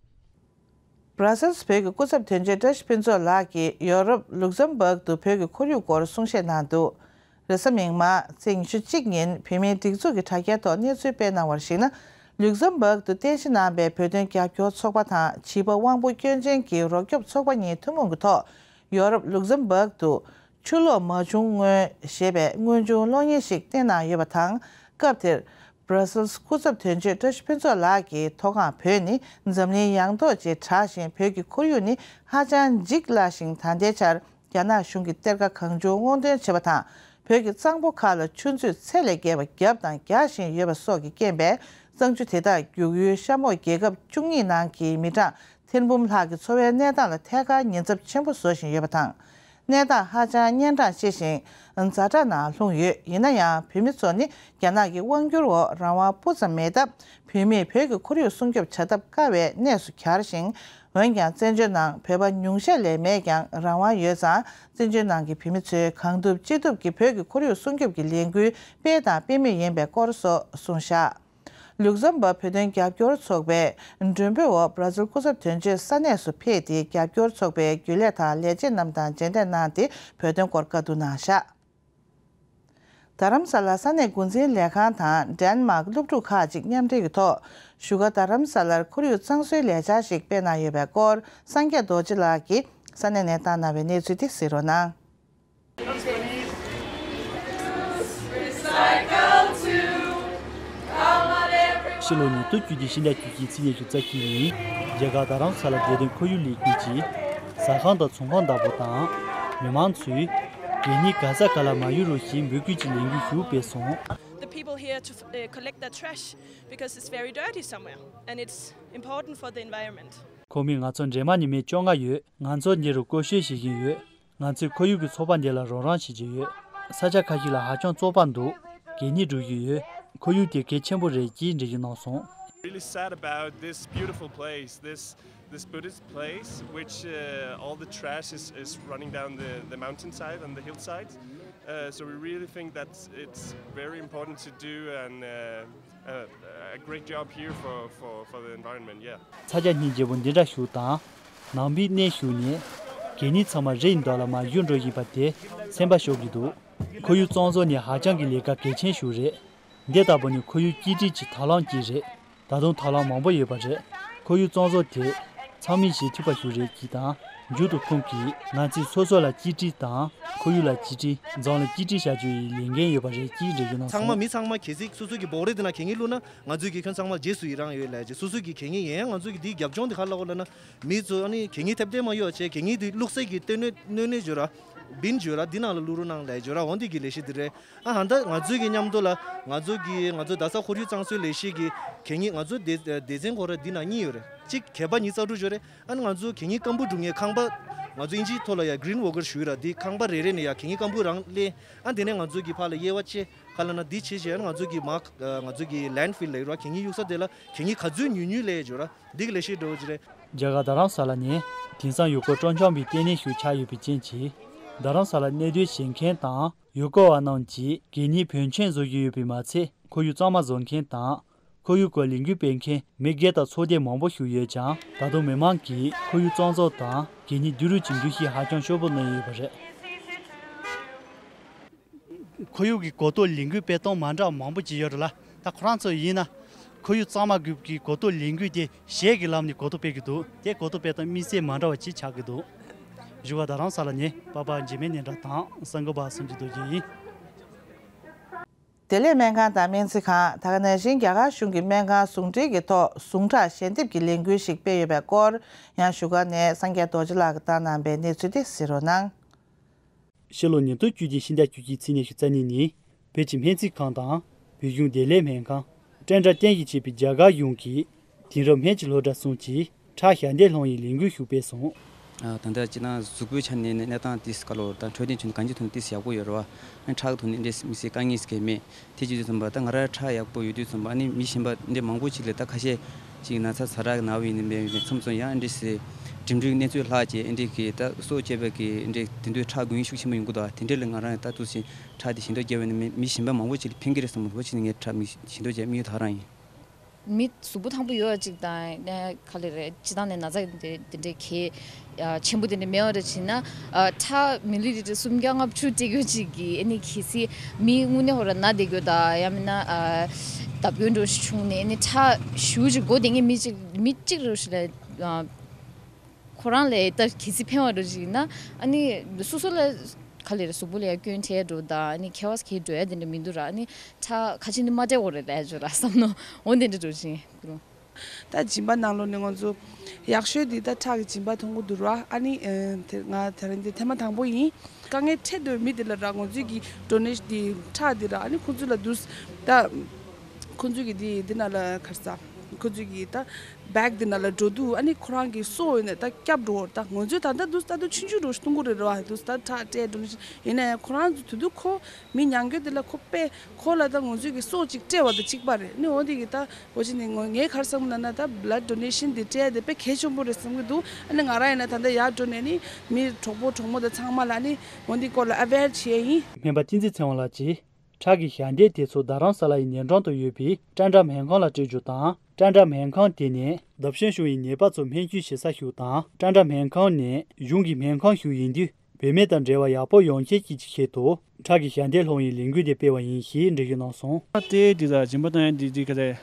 སྦྲ་སེལ་སི་བོད་ཀྱི་སྐུ་ཚབ་དོན་གཅོད་བཀྲ་ཤིས་ཕུན་ཚོགས་ལགས་ཀྱིས་ཡོ་རོབ་ལུག་ཟམ་བྷག་ཏུ་བོད་ཀྱི་ཁོར་ཡུག་སྐོར་གསུང་བཤད་གནང་འདུག་རེས་གཟའ་མིག་དམར་ཚེས་ཉི་ཤུ་གཅིག་ཉིན་བོད་མིའི་སྒྲིག་འཛུགས་ཀྱི་དྲ་རྒྱའི་ཐོག་གནས་ཚུལ་སྤེལ་གནང་བར་གཞིགས་ན། ལུག་ཟམ་བྷག་ཏུ་རྟེན་གཞི་གནང་པའི་བོད་དོན་རྒྱབ་སྐྱོར་ཚོགས་པ་དང་བྱིས་པ་དབང་པོ་སྐྱོན་ཅན་གྱི་རོགས་སྐྱོབ་ཚོགས་པ་གཉིས་ཐུན་མོང་གི་ཐོག་ཡོ་རོབ་ལུག་ཟམ་བྷག་ཏུ་ཆུ་ལོག་མ་བྱུང་སྔོན་ཞེས་པའི་དངོས་བྱུང་གློག་བརྙན་ཞིག་བསྟན་གནང་ཡོད་པ་དང་། སྐབས་དེར་ Brussels སྐུ་ཚབ་དོན་གཅོད་བཀྲ་ཤིས་ཕུན་ཚོགས་ལགས་ཀྱིས་མཐོ་སྒང་བོད་ནི་འཛམ་གླིང་ཡངས་ཐོག་ཅེས་གྲགས་ཤིང་། བོད་ཀྱི་ཁོར་ཡུག་ནི་ཧ་ཅང་འཇིག་སླ་ཞིང་། ད་ལྟའི་ཆར་རྒྱ་ནག་གཞུང་གི་གཏེར་ཁ་གང་བྱུང་སྔོག་འདོན་བྱེད་པ་དང་། བོད་ཀྱི་གཙང་པོ་ཁག་ལ་ཆུ་མཛོད་ཚད་ལས་བརྒལ་བ་བརྒྱབ་དང་རྒྱག་བཞིན་ཡོད་པ་སོགས་ཀྱི་རྐྱེན་པས། གཙང་ཆུ་དེ་དག་རྒྱུག་ཡུལ་གཤམ་འོག་རྒྱལ་ཁབ་བཅུ་གཉིས་ནང་གི་མི་གྲངས་ཐེར་འབུམ་ལྷག་གི་འཚོ་བའི་གནས་སྟངས་ལ་ཐད་ཀར་ཉེན་ཚབས་ཆེན་པོ་བཟོ་བཞིན་ཡོད་པ་དང་། གནས་སྟངས་ཧ་ཅང་གཉན་འཕྲང་ཆེ་ཞིང་ཛ་དྲག་ནང་ལྷུང་ཡོད། ཡིན་ན་ཡང་། བོད་མི་ཚོ་ནི་རྒྱ་ནག་གི་དབང་བསྒྱུར་འོག་རང་དབང་སྤུ་ཙམ་མེད་སྟབས། བོད་མིས་བོད་ཀྱི་ཁོར་ཡུག་སྲུང་སྐྱོབ་བྱ་ཐབས་དཀའ་བའི་གནས་སུ་གྱར་ཞིང་། འོན་ཀྱང་། བཙན་བྱོལ་ནང་བོད་པ་ཉུང་ཤས་ལས་མེད་ཀྱང་། རང་དབང་ཡོད་ཙང་། བཙན་བྱོལ་ནང་གི་བོད་མི་ཚོས་གང་ཐུབ་ཅི་ཐུབ་ཀྱིས་བོད་ཀྱི་ཁོར་ཡུག་སྲུང་སྐྱོབ་ཀྱི་ལས་འགུལ་སྤེལ་དང་སྤེལ་མུས་ཡིན་པའི་སྐོར་སོགས་གསུངས་བཞག། ལུག་ཟམ་པ་བོད་དོན་རྒྱབ་སྐྱོར་ཚོགས་པའི་མགྲོན་འབོད་འོག་བྷ་ར་ཛིལ་སྐུ་ཚབ་དོན་གཅོད་ས་གནས་སུ་ཕེབས་ཏེ། རྒྱབ་སྐྱོར་ཚོགས་པའི་རྒྱུན་ལས་དང་ལས་བྱེད་རྣམས་དང་མཇལ་འཕྲད་གནང་སྟེ། བོད་དོན་སྐོར་བཀའ་བསྡུར་གནང་བཞག། རྡ་རམ་ས་ལ་ས་གནས་འགོ་འཛིན་ལས་ཁང་དང་ཌེན་མཱག་སློབ་ཕྲུག་ཁག་ཅིག་མཉམ་འབྲེལ་གྱི་ཐོག་བཞུགས་སྒར་རྡ་རམ་ས་ལར་ཁོར་ཡུག་གཙང་བཟོའི་ལས་འཆར་ཞིག་སྤེལ་གནང་ཡོད་པའི་སྐོར། སངས་རྒྱས་རྡོ་རྗེ་ལགས་ཀྱིས་ས་གནས་ནས་བཏང་གནང་བའི་གནས་ཚུལ་དེ་གཟིགས་རོགས་གནང་། ཕྱི་ལོ་ཉིས་སྟོང་བཅུ་བདུན་ཕྱི་ཟླ་བཅུ་གཅིག་ཚེས་ཉི་ཤུ་རྩ་གཅིག་ཉིན་རྒྱ་གར་རྡ་རམ་ས་ལ་བདེ་དོན་ཁོར་ཡུག་ལས་ཁུངས་ཀྱིས་ཟ་ཁང་དང་ཚོང་ཁང་བདག་པོ་དང་མི་མང་ཚོས་གད་སྙིགས་ག་ས་ག་ལ་མ་གཡུག་རོགས་ཞེས་འབོད་སྐུལ་གྱི་ལས་འགུལ་ཞིག་སྤེལ་སོང་། The people here to uh, collect the trash because it's very dirty somewhere and it's important for the environment. ཁོ་མོས་ང་ཚོར་འདྲེས་མ་ཉི་མའི་བཅོ་ལྔ་ཡོད། ང་ཚོར་འདི་རུ་སྐོར་སྐྱོད་བྱེད་བཞིན་ཡོད། ང་ཚོས་ཁོར་ཡུག་གི་ཚོགས་པ་འདི་ལ་རོགས་རམ་བྱེད་ཀྱི་ཡོད། ས་ཆ་ཁ་ཤས་ལ་ཧ་ཅང་བཙོག་པ་འདུག་གད་སྙིགས་འགྲོ་གི་ཡོད། ཁོར་ཡུག་དེ་གལ་ཆེན་པོ་རེད་ཅེས་འགྲེལ་བརྗོད་གནང་སོང་། Really sad about this beautiful place, this this Buddhist place, which uh, all the trash is, is running down the, the mountainside and the hillsides. Uh, so we really think that it's very important to do and uh, uh, a great job here for, for, for the environment, yeah. ས་ཆ་སྙིང་རྗེ་པོ་འདི་འདྲ་ཞིག་དང་། ནང་པའི་གནས་ཤིག་ནས་གད་སྙིགས་ཚང་མ་རི་ཡི་མདོག་ལ་མར་གཡུག་འགྲོ་བཞིན་པ་དེ་སེམས་པ་ཤོར་གྱི་འདུག་ཁོར་ཡུག་གཙང་བཟོ་ནི་ཧ་ཅང་གི་ལས་ཀ་གལ་ཆེན་ཞིག་རེད། འདི་ལྟ་བུ་ནི་ཁོར་ཡུག་གཅིག་སྒྲིལ་གྱི་ཐབས་ལམ་གཅིག་རེད། ད་དུང་ཐབས་ལམ་མང་པོ་ཡོད་པ་རེད། ཁོར་ཡུག་གཙང་བཟོ་དེ་ཚང་མས་བྱེད་ཐུབ་པ་ཞིག་རེད་ཅེས་དང་། མཇུག་ཏུ་ཁོང་གིས་ང་ཚོས་སོ་སོ་ལ་གཅིག་སྒྲིལ་དང་། ཁོར་ཡུག་ལ་གཅིག་སྒྲིལ། འཛམ་གླིང་གཅིག་སྒྲིལ་བྱ་རྒྱུ་ཡི་ལས་འགན་ཡོད་པ་རེད་ཅེས་འགྲེལ་བརྗོད་གནང་ཚང་མ་སོང་། མི་ཚང་མ་གལ་སྲིད་སོ་སོ་གི་འབོག་རིལ་དེ་ན་གད་སྙིགས་བླུགས་ན། ང་ཚོས་གི་ཁྱོན་ཚང་མ་རྗེས་སུ་ཡི་རང་ཡོད་ལབ་ཅིག་སོ་སོ་གི་གད་སྙིགས་ཡིན་ཡང་། ང་ཚོས་གི་དེའི་རྒྱབ་ལྗོངས་དེ་ག་ལ་གོ་ལབ་ན། མི་ཚོ་ཨ་ནི་གད་སྙིགས་ཐེབས་ཐེབས་མ་ཡོད་བྱས། གད་སྙིགས་དེ་བླུགས་སའི་གི་སྟོད་སྣོད་སྣོད་སྣོད་བརྗོད་ར། བིན་བརྗོད་ར། འདི་ནང་ལ་བླུག་རོགས་གནང་ལབ་བརྗོད་ར། འོ་འདི་གི་ལས་གཞི་འདི་རེད། ཨ་ཧ་ད་ང་ཚོའི་གི་མཉམ་དུ་ལ་ང་ཚོ་གི་ང་ཚོ་རྡ་ས་ཁོར་ཡུག་གཙང་བཟོའི་ལས་གཞི་གི་གད་སྙིགས། ང་ཚོ་སྡེ་སྡེ་ཚན་ཁོ་ར་འདི་ནང་གཉིས་ཡོད་རེད། གཅིག་གད་པ་ཉིས་རྩ་དྲུག་ཡོད་རེད། ཨ་ནི་ང་ཚོ་གད་སྙིགས་སྐམ་པོ་སྒྲུག་མཁན་ཁང་པ། ང་ཚོ་ཨིན་ཇིའི་ཐོག་ལ་ཡ་green worker ཞུ་ཡོད་ར། འདི་ཁང་པ་རེ་རེ་ནས་ཡ་གད་སྙིགས་སྐམ་པོ་རང་ལེན། ཨ་དེ་ནས་ང་ཚོ་གི་ཕར་ལ་དབྱེ་བ་ཕྱེ། ག་ལ་ན་འདི་བྱས་བྱས་ང་ཚོ་གི་མ་ང་ཚོ་གི་landfill ལ་ཡོད་ར། གད་སྙིགས་གཡུག་ས་དེ་ལ་གད་སྙིགས་ག་ཚོད་ཉུང་ཉུང་ལས་བརྗོད་ར། འདི་གི་ལས་གཞི་འགྲོ་གི་རེད། རྒྱ་གར་རྡ་རམ་ས་ལ་ནི་དེང་སང་ཡུལ་སྐོར་སྤྲོ་འཆམ་པའི་ལྟེ་གནས་ཤིག་ཆགས་ཡོད་པའི་རྐྱེན་གྱིས། རྡ་རམ་ས་ལ་གནས་སྡོད་བྱེད་མཁན་དང་ཡུལ་སྐོར་བ་རྣམས་ཀྱིས་གད་སྙིགས་བུན་ཆེན་བཟོ་གི་ཡོད་པས་མ་ཚད། ཁོར་ཡུག་གཙང་མ་བཟོ་མཁན་དང་། ཁོར་ཡུག་སྐོར་ལས་འགུལ་སྤེལ་མཁན་མི་སྒེར་དང་ཚོགས་སྡེ་མང་པོ་ཞིག་ཡོད་ཀྱང་། ད་དུང་མི་མང་གིས་ཁོར་ཡུག་གཙང་བཟོ་དང་གད་སྙིགས་བསྡུ་རུབ་ཀྱི་འདུ་ཤེས་ཧ་ཅང་ཤོར་པོ་གནས་ཡོད་པ་རེད། ཁོར་ཡུག་གི་གོ་རྟོགས་ལས་འགུལ་སྤེལ་སྟངས་མ་འདྲ་བ་མང་པོ་ཅིག་ཡོད་རེད་ལ། ད་ཁོ་རང་ཚོ་ཡིན་ན། ཁོར་ཡུག་གཙང་མ་དགོས་ཀྱི་གོ་རྟོགས་ལས་འགུལ་དེ་གཞས་ཀྱི་ལམ་ནས་གོ་རྟོགས་སྤེལ་གྱི་འདུག་དེ་གོ་རྟོགས་སྤེལ་སྟངས་དམིགས་བསལ་མ་འདྲ་བ་ཅིག་ཆགས་ཀྱི་འདུག་བཞུགས་སྒར་རྡ་རམ་ས་ལ་ནས་པ་པ་འཇིགས་མེད་སྙན་གྲགས་དང་གསར་འགོད་པ་བསམ་གྱི་རྡོ་རྗེ་ཡིན། བདེ་ལེགས་སྨན་ཁང་དང་སྨན་རྩིས་ཁང་། ད་ག་ནང་བཞིན་རྒྱ་གར་གཞུང་གི་སྨན་ཁང་ཟུང་འབྲེལ་གྱི་ཐོག་ཟུངས་ཁྲག་ཞལ་འདེབས་ཀྱི་ལས་འགུལ་ཞིག་སྤེལ་ཡོད་པའི་སྐོར། ཡང་བཞུགས་སྒར་ནས་སངས་རྒྱས་རྡོ་རྗེ་ལགས་ཀྱིས་བཏང་གནང་པའི་གནས་ཚུལ་དེ་གཟིགས་རོགས་གནང་། ཕྱི་ལོ་ཉིས་སྟོང་བཅུ་བདུན་ཕྱི་ཟླ་བཅུ་གཅིག་ཚེས་ཉི་ཤུ་རྩ་གཉིས་ཉིན། བོད་ཀྱི་སྨན་རྩིས་ཁང་དང་། བོད་གཞུང་བདེ་ལེགས་སྨན་ཁང་། བཀྲ་འདྲ་བསྟན་ཞིང་བྱེད་པའི་རྒྱ་གར་གཞུང་གིས། དེང་རབས་སྨན་གྱི་སློབ་གྲྭ་གསུམ་གྱིས་ཁྲག་ཞལ་འདེབས་སློང་བའི་ལས་འགུལ་ཞིག་སྤེལ་སོང་། ད་ལྟ་སྤྱིར་བཏང་གཟུགས་པོའི་ཆ་ནས་གནས་སྟངས་དེ་ག་ལོ་དང་འཕྲོད་བསྟེན་ཆ་ནས་གང་ཅིའི་ཐོག་ནས་ཏོག་ཙམ་ཡག་པོ་ཡོད་རེད་བ། ཨ་ནི་ཁྲག་གི་ཐོག་ནས་འདྲེ་མི་སྲིད་དཀའ་ངལ་ཞིག་མེད། དེ་བྱེད་དུས་ཙམ་པ་ད་ང་རང་ཁྲག་ཡག་པོ་ཡོད་དུས་ཙམ་པ་ཨ་ནི་མི་གཞན་པ་འདྲེ་མང་པོ་ཅིག་ལ་ད་ཁ་ཤས་ཅིག་ན་ཚ་ཚ་རག་ན་བ་ཡིན་ནམ་མཚམས་མཚམས་ཡང་འདྲེ་སེ་འགྲིམ་འགྲུལ་གནས་ཚུལ་ལྷག་བྱས་འདྲེ་གི་ད་སྲོག་བཅད་པ་གི་འདྲེ་དེ་འདྲའི་ཁྲག་དགོས་ངེས་ཤུགས་ཆེན་པོ་ཡོང་གི་འདུག་དེ་འདྲ་ལ་ང་རང་ད་ཏོག་ཙམ་ཁྲག་དེ་ཞེ་དྲག་བརྒྱབ་པ་ནི་མི་མི་གཞན་པ་མང་པོ་ཅིག་ལ་ཕན་གི་རེད་བསམ་གི་འདུག་ཕྱིན་ནས་ངས་ཁྲག་མི་ཞེ་དྲག་བརྒྱབ་མི་ཡོད་ད་རང་ཡིན། མི་གཟུགས་པོ་ཐང་པོ་ཡོད་པ་ཅིག་དང་ནས་ག་ལེ་རེད། སྤྱི་བཏང་ནས་ན་ཚ་དེ་དེ་འདྲའི་གལ་ཆེན་པོ་དེ་འདྲ་མེད་པ་རེད་བྱས་ན། ཁྲག་མི་ལི་ལི་ཊར་སུམ་བརྒྱ་ལྔ་བཅུ་སྤྲད་རྒྱུ་ཅིག་གིས་ཨ་ནི་གལ་སྲིད་མི་དངོས་གནས་ཧོ་ར་ན་བསྡད་རྒྱུ་དང་ཡང་མིན་ན་བརྡབ་སྐྱོན་འགྲོ་ཞིག་བྱུང་ནས་ཨ་ནི་ཁྲག་ཞུ་ཅིག་དགོས་དེ་ངས་མི་གཅིག་མི་གཅིག་རེ་ཞིག་ལ་ཁོ་རང་ལ་ད་གལ་སྲིད་ཕན་པ་འགྲོ་ཅིག་ཡིན་ན་ཨ་ནི་སོ་སོ་ལ། ག་ལེར་གཟུགས་པོ་ལ་ཡ་སྐྱོན་འཕྲད་འགྲོ་དང་ཨ་ནི་ཁེ་བ་གི་འགྲོ་ཡ་དེ་འདྲ་མི་འདུག་ར། ཨ་ནི་ཁྲག་ཁ་ཆེ་ནི་མ་སྤྲད་དགོས་རེད་ལབ་ཡ་ཅིག་ཡོད་ར་བསམ་ནོ། འོ་དེ་འདྲ་འགྲོ་བཞིན་ཀུ་རུ། ད་སྦྱིན་པ་ནང་ལོགས་ནས་ང་ཚོ་ཡག་ཤོས་དེ་ད་ཁྲག་གི་སྦྱིན་པ་མཐོང་གི་འདུག་ར། ཨ་ནི་ཨ་དེ་ང་དེ་རིང་འདི་ཐེངས་མ་དང་པོ་ཡིན། དཀའ་ངལ་འཕྲད་འདོད་མི་དེ་ལ་ར་ང་ཚོའི་གི་ཌོ་ནེ་ཤན་དེ་ཁྲག་དེ་ར། ཨ་ནི་ཁོང་ཚོ་ལ་འདུག་ད་ཁོང་ཚོའི་གི་དེ་དེ་ནང་ལ་ག་རེ་ཟ། ཁོང་ཚོའི་གི་ད་བེག་དེ་ནང་ལ་འགྲོ་དུས་ཨ་ནི་ཁོ་རང་གི་སོ་ཡོད་ནས་ད་སྐྱབས་འགྲོ་བར། ད་ང་ཚོས་ད་ལྟ་འདུག་ད་དུང་ཆུང་ཆུང་འགྲོ་ཞིག་གཏོང་གི་རེད་ར། འདུག་ད་ཁྲག་སྤྲད་འགྲོ་ཞིག་ཡིན་ནའི་ཁོ་རང་ཚོ་དུས་དུས་ཁོ་མི་ཉམས་རྒུད་དེ་ལ་ཁོ་དཔེ་ཁོ་ལ་ད་ང་ཚོའི་གི་སོ་གཅིག་སྤྲད་པ་དང་གཅིག་པ་རེད། ནི་འོ་དེ་གི་ད་འོ་ཅི་ནི་ངོ་ངས་ག་རེ་བསམ་ན་ན་ད་blood donation་དེ་སྤྲད་དེ་དཔེ་གལ་ཆེན་པོ་རེད་བསམ་གི་འདུག་ཨ་ནི་ང་རང་ཡིན་ན་ད་ལྟ་ཡར་འགྲོ་ནས་ནི་མི་གྲོགས་པོ་གྲོགས་མོ་དང་ཚང་མ་ལ་ནི་འོ་འདི་སྐོར་ལ་ཨ་ཝེར་བྱས་ཡིན། སྨན་པ་བསྟན་འཛིན་ཚེ་དབང་ལགས་ཀྱིས་ཁྲག་གི་ཞལ་འདེབས་དེ་ཚོ་རྡ་རམ་ས་ལ་ཡི་ཉེ་འགྲམ་དུ་ཡོད་པའི་ཀྲན་ཀྲ་སྨན་ཁང་ལ་སྤྲད་རྒྱུ་དང་། ཀྲན་ཀྲ་སྨན་ཁང་དེ་ནི་རྡབ་གཤེན་ཞུ་ཡི་ནད་པ་ཚོ་སྨན་བཅོས་བྱེད་ས་ཞིག་དང་། ཀྲན་ཀྲ་སྨན་ཁང་ནི་གཞུང་གི་སྨན་ཁང་ཞིག་ཡིན་དུས། བུད་མེད་དང་འབྲེལ་བ་ཡག་པོ་ཡོང་ཆེད་ཀྱི་ཆེད་དུ་ཁྲག་གི་ཞལ་འདེབས་སློང་བའི་ལས་འགུལ་དེ་སྤེལ་བ་ཡིན་ཞེས་འགྲེལ་བརྗོད་གནང་སོང་། ཁྲག་སྟེ་འདི་ལ་སྦྱིན་པ་བཏང་ཡ་འདི་འདི་ག་རེད།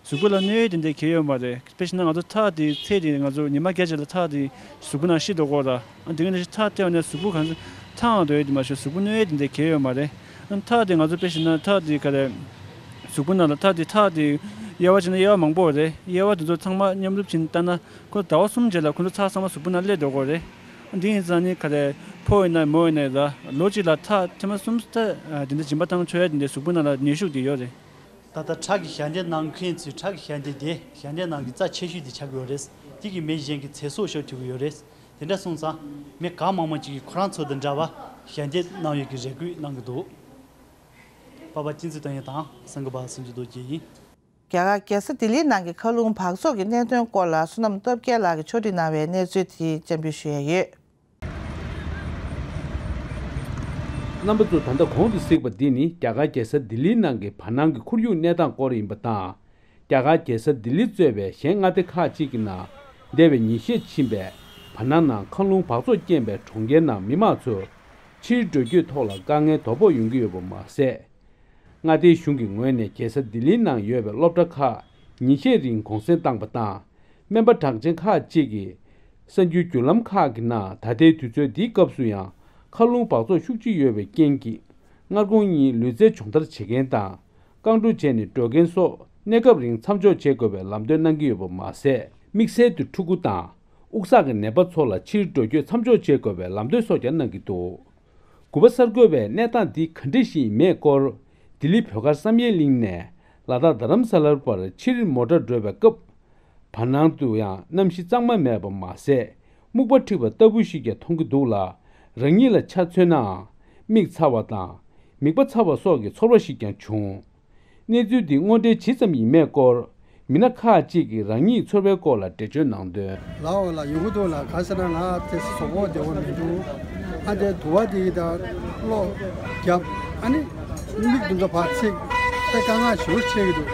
གཟུགས་པོ་ལ་གནོད་ཡོན་དེ་འདྲ་གང་ཡང་ཡོད་མ་རེད། དཔེ་བྱས་ན་ང་ཚོ་ཁྲག་དེ་ཚད་དེ་ང་ཚོ་ཉི་མ་བརྒྱད་ཅིག་ལ་ཁྲག་དེ་གཟུགས་པོ་ནང་ཤི་འགྲོ་གི་རེད། ཨ་དེ་ག་ནང་བཞིན་ཁྲག་སྟེར་བ་ནས་གཟུགས་པོ་གང་ཚ་ཐང་འགྲོ་ཡོད་དེ་མ་གཞི་གཟུགས་པོ་གནོད་ཡོན་དེ་འདྲ་གང་ཡང་ཡོད་མ་རེད། ཨ་ཁྲག་དེ་ང་ཚོ་དཔེ་བྱས་ན་ཁྲག་དེ་ག་རེད། གཟུགས་པོ་ནང་ལ་ཁྲག་དེ་ཁྲག་དེ་དབྱེ་བ་བྱས་ན་དབྱེ་བ་མང་པོ་རེད། དབྱེ་བ་དེ་ཚོ་ཚང་མ་མཉམ་རུབ་བྱས་ནས་བལྟས་ན་ཁོ་ཟླ་བ་གསུམ་རྗེས་ལ་ཁོ་ཚོ་ཁྲག་ཚང་མ་གཟུགས་པོ་ནང་སླེབས་འགྲོ་གི་རེད། འདི་ཡིན་ཙང་ནི་ག་རེ་ཕོ་ཡིན་ན་མོ་ཡིན་ན་ར་ལོ་གཅིག་ལ་ཁྲག་ཐེངས་མ་གསུམ་ཙམ་དེ་འདྲ་སྦྱིན་པ་བཏང་ཆོག་ཡ་དེ་འདྲ་གཟུགས་པོ་ནང་ལ་ནུས་ཤུགས་དེ་ཡོད་རེད། ད་ལྟ་ཁྲག་གི་ཞལ་འདེབས་གནང་མཁན་ཚོའི་ཁྲག་གི་ཞལ་འདེབས་དེ་ཞལ་འདེབས་ནང་གི་རྩ་ཆེ་ཤོས་དེ་ཆགས་ཀྱི་ཡོད་རེད། དེ་གི་མི་གཞན་གྱི་ཚེ་སྲོག་ཤོར་ཐུབ་ཀྱི་ཡོད་རེད། དེ་འདྲ་སོང་ཙང་མི་གང་མང་མང་ཅིག་གིས་ཁོ་རང་ཚོ་དང་འདྲ་བ་ཞལ་འདེབས་གནང་ཡོད་ཀྱི་རེ་སྐུལ་གནང་གི་འདུག་པ་པ་ཅིན་ཙི་ཏང་ཡོན་དང་སང་གི་པ་སུན་ཅི་རྡོ་རྗེ་ཡིན། རྒྱ་གར་རྒྱལ་ས་ལྡི་ལིའི་ནང་གི་མཁའ་རླུང་འབག་བཙོག་གི་གནད་དོན་སྐོར་ལ་བསོད་ནམས་སྟོབས་རྒྱལ་ལགས་ཀྱིས་ཕྱོགས་སྒྲིག་གནང་བའི་གནས་ཚུལ་དེ་སྤྱན་འབུལ་ཞུ་ཡ་ཡོད། རྣམ་པ་ཚོས་ད་ལྟ་གོང་དུ་གཟིགས་པ་འདི་ནི་རྒྱ་གར་རྒྱལ་ས་ལྡི་ལིའི་ནང་གི་བར་སྣང་གི་ཁོར་ཡུག་གནས་སྟངས་སྐོར་ཡིན་པ་དང་། རྒྱ་གར་རྒྱལ་ས་ལྡི་ལི་གཙོས་པའི་གཞན་མངའ་སྡེ་ཁག་ཅིག་གི་ནང་འདས་པའི་ཉིན་ཤས་ཕྱིན་པའི་བར་སྣང་ནང་མཁའ་རླུང་འབག་བཙོག་རྐྱེན་པས་གྲོང་ཁྱེར་ནང་མི་མང་ཚོ་ཕྱིར་འགྲོ་སྐྱོད་ཐོག་ལ་དཀའ་ངལ་དོད་པོ་ཡོང་གི་ཡོད་པ་མ་ཟད། མངའ་སྡེའི་གཞུང་གི་ངོས་ནས་རྒྱལ་ས་ལྡི་ལིའི་ནང་ཡོད་པའི་སློབ་གྲྭ་ཁག་ཉིན་ཤས་རིང་གུང་སེང་བཏང་པ་དང་། སྨན་པ་གྲགས་ཅན་ཁག་ཅིག་གིས་གསར་འགྱུར་བརྒྱུད་ལམ་ཁག་གི་ནང་ད་ལྟའི་དུས་ཚོད་འདིའི་སྐབས་སུ་ཡང་མཁའ་རླུང་འབག་བཙོག་ཤུགས་ཆེ་ཡོད་པའི་རྐྱེན་གྱིས་སྔ་དགོང་གཉིས་ལུས་རྩལ་སྦྱོང་བརྡར་བྱེད་མཁན་དང་། རྐང་བྲོ་བྱས་ནས་འགྲོ་མཁན་སོགས་གནས་སྐབས་རིང་མཚམས་འཇོག་བྱེད་དགོས་པའི་ལམ་སྟོན་གནང་གི་ཡོད་པ་མ་ཟད། དམིགས་བསལ་དུ་ཕྲུ་གུ་དང་དབུགས་བསགས་ཀྱི་ནད་པ་ཚོ་ལ་ཕྱིར་འགྲོ་སྐྱོད་མཚམས་འཇོག་བྱེད་དགོས་པའི་ལམ་སྟོན་སོགས་ཀྱང་གནང་གི་འདུག་གུ་པ་གསར་འགོད་པས་གནས་སྟངས་འདི་ག་འདྲ་ཞིག་ཡིན་མེད་སྐོར་ལྡི་ལི་བོད་སྒར་བསམ་ཡས་གླིང་ནས་ལ་དྭགས་རྡ་རམ་ས་ལར་བར་ཕྱིར་མོ་ཊ་འགྲོ་བའི་སྐབས། བར་སྣང་དུ་ཡང་གནམ་གཤིས་གཙང་མ་མེད་པ་མ་ཟད། སྨུག་པ་འཁྲིགས་པ་ལྟ་བུ་ཞིག་ཀྱང་མཐོང་གི་འདུག་ལ། རང་ཉིད་ལ་ཆ་མཚོན་ནའང་། མིག་ཚ་བ་དང་། མིད་པ་ཚ་བ་སོགས་ཀྱི་ཚོར་བ་ཞིག་ཀྱང་བྱུང་། གནས་ཚུལ་འདི་དངོས་འབྲེལ་ཇི་ཙམ་ཡིན་མེད་སྐོར། མི་སྣ་ཁག་ཅིག་གིས་རང་ཉིད་ཚོར་བའི་སྐོར་ལ་འགྲེལ་བརྗོད་གནང་དོན། ལའོ་ལ་ཡོང་གི་འདུག་ལ། ག་ཟེར་ན་ང་དེ་སི་གཟུགས་པོ་བདེ་བོ་མི་འདུག་ཨ་དེ་དུ་བ་དེ་ཡི་ད་གློ་རྒྱབ། ཨ་ནི་མིག་དུ་འདྲ་བར་ཚིག་དེ་དཀའ་ངལ་ཞེ་པོ་འཕྲད་ཀྱི་འདུག་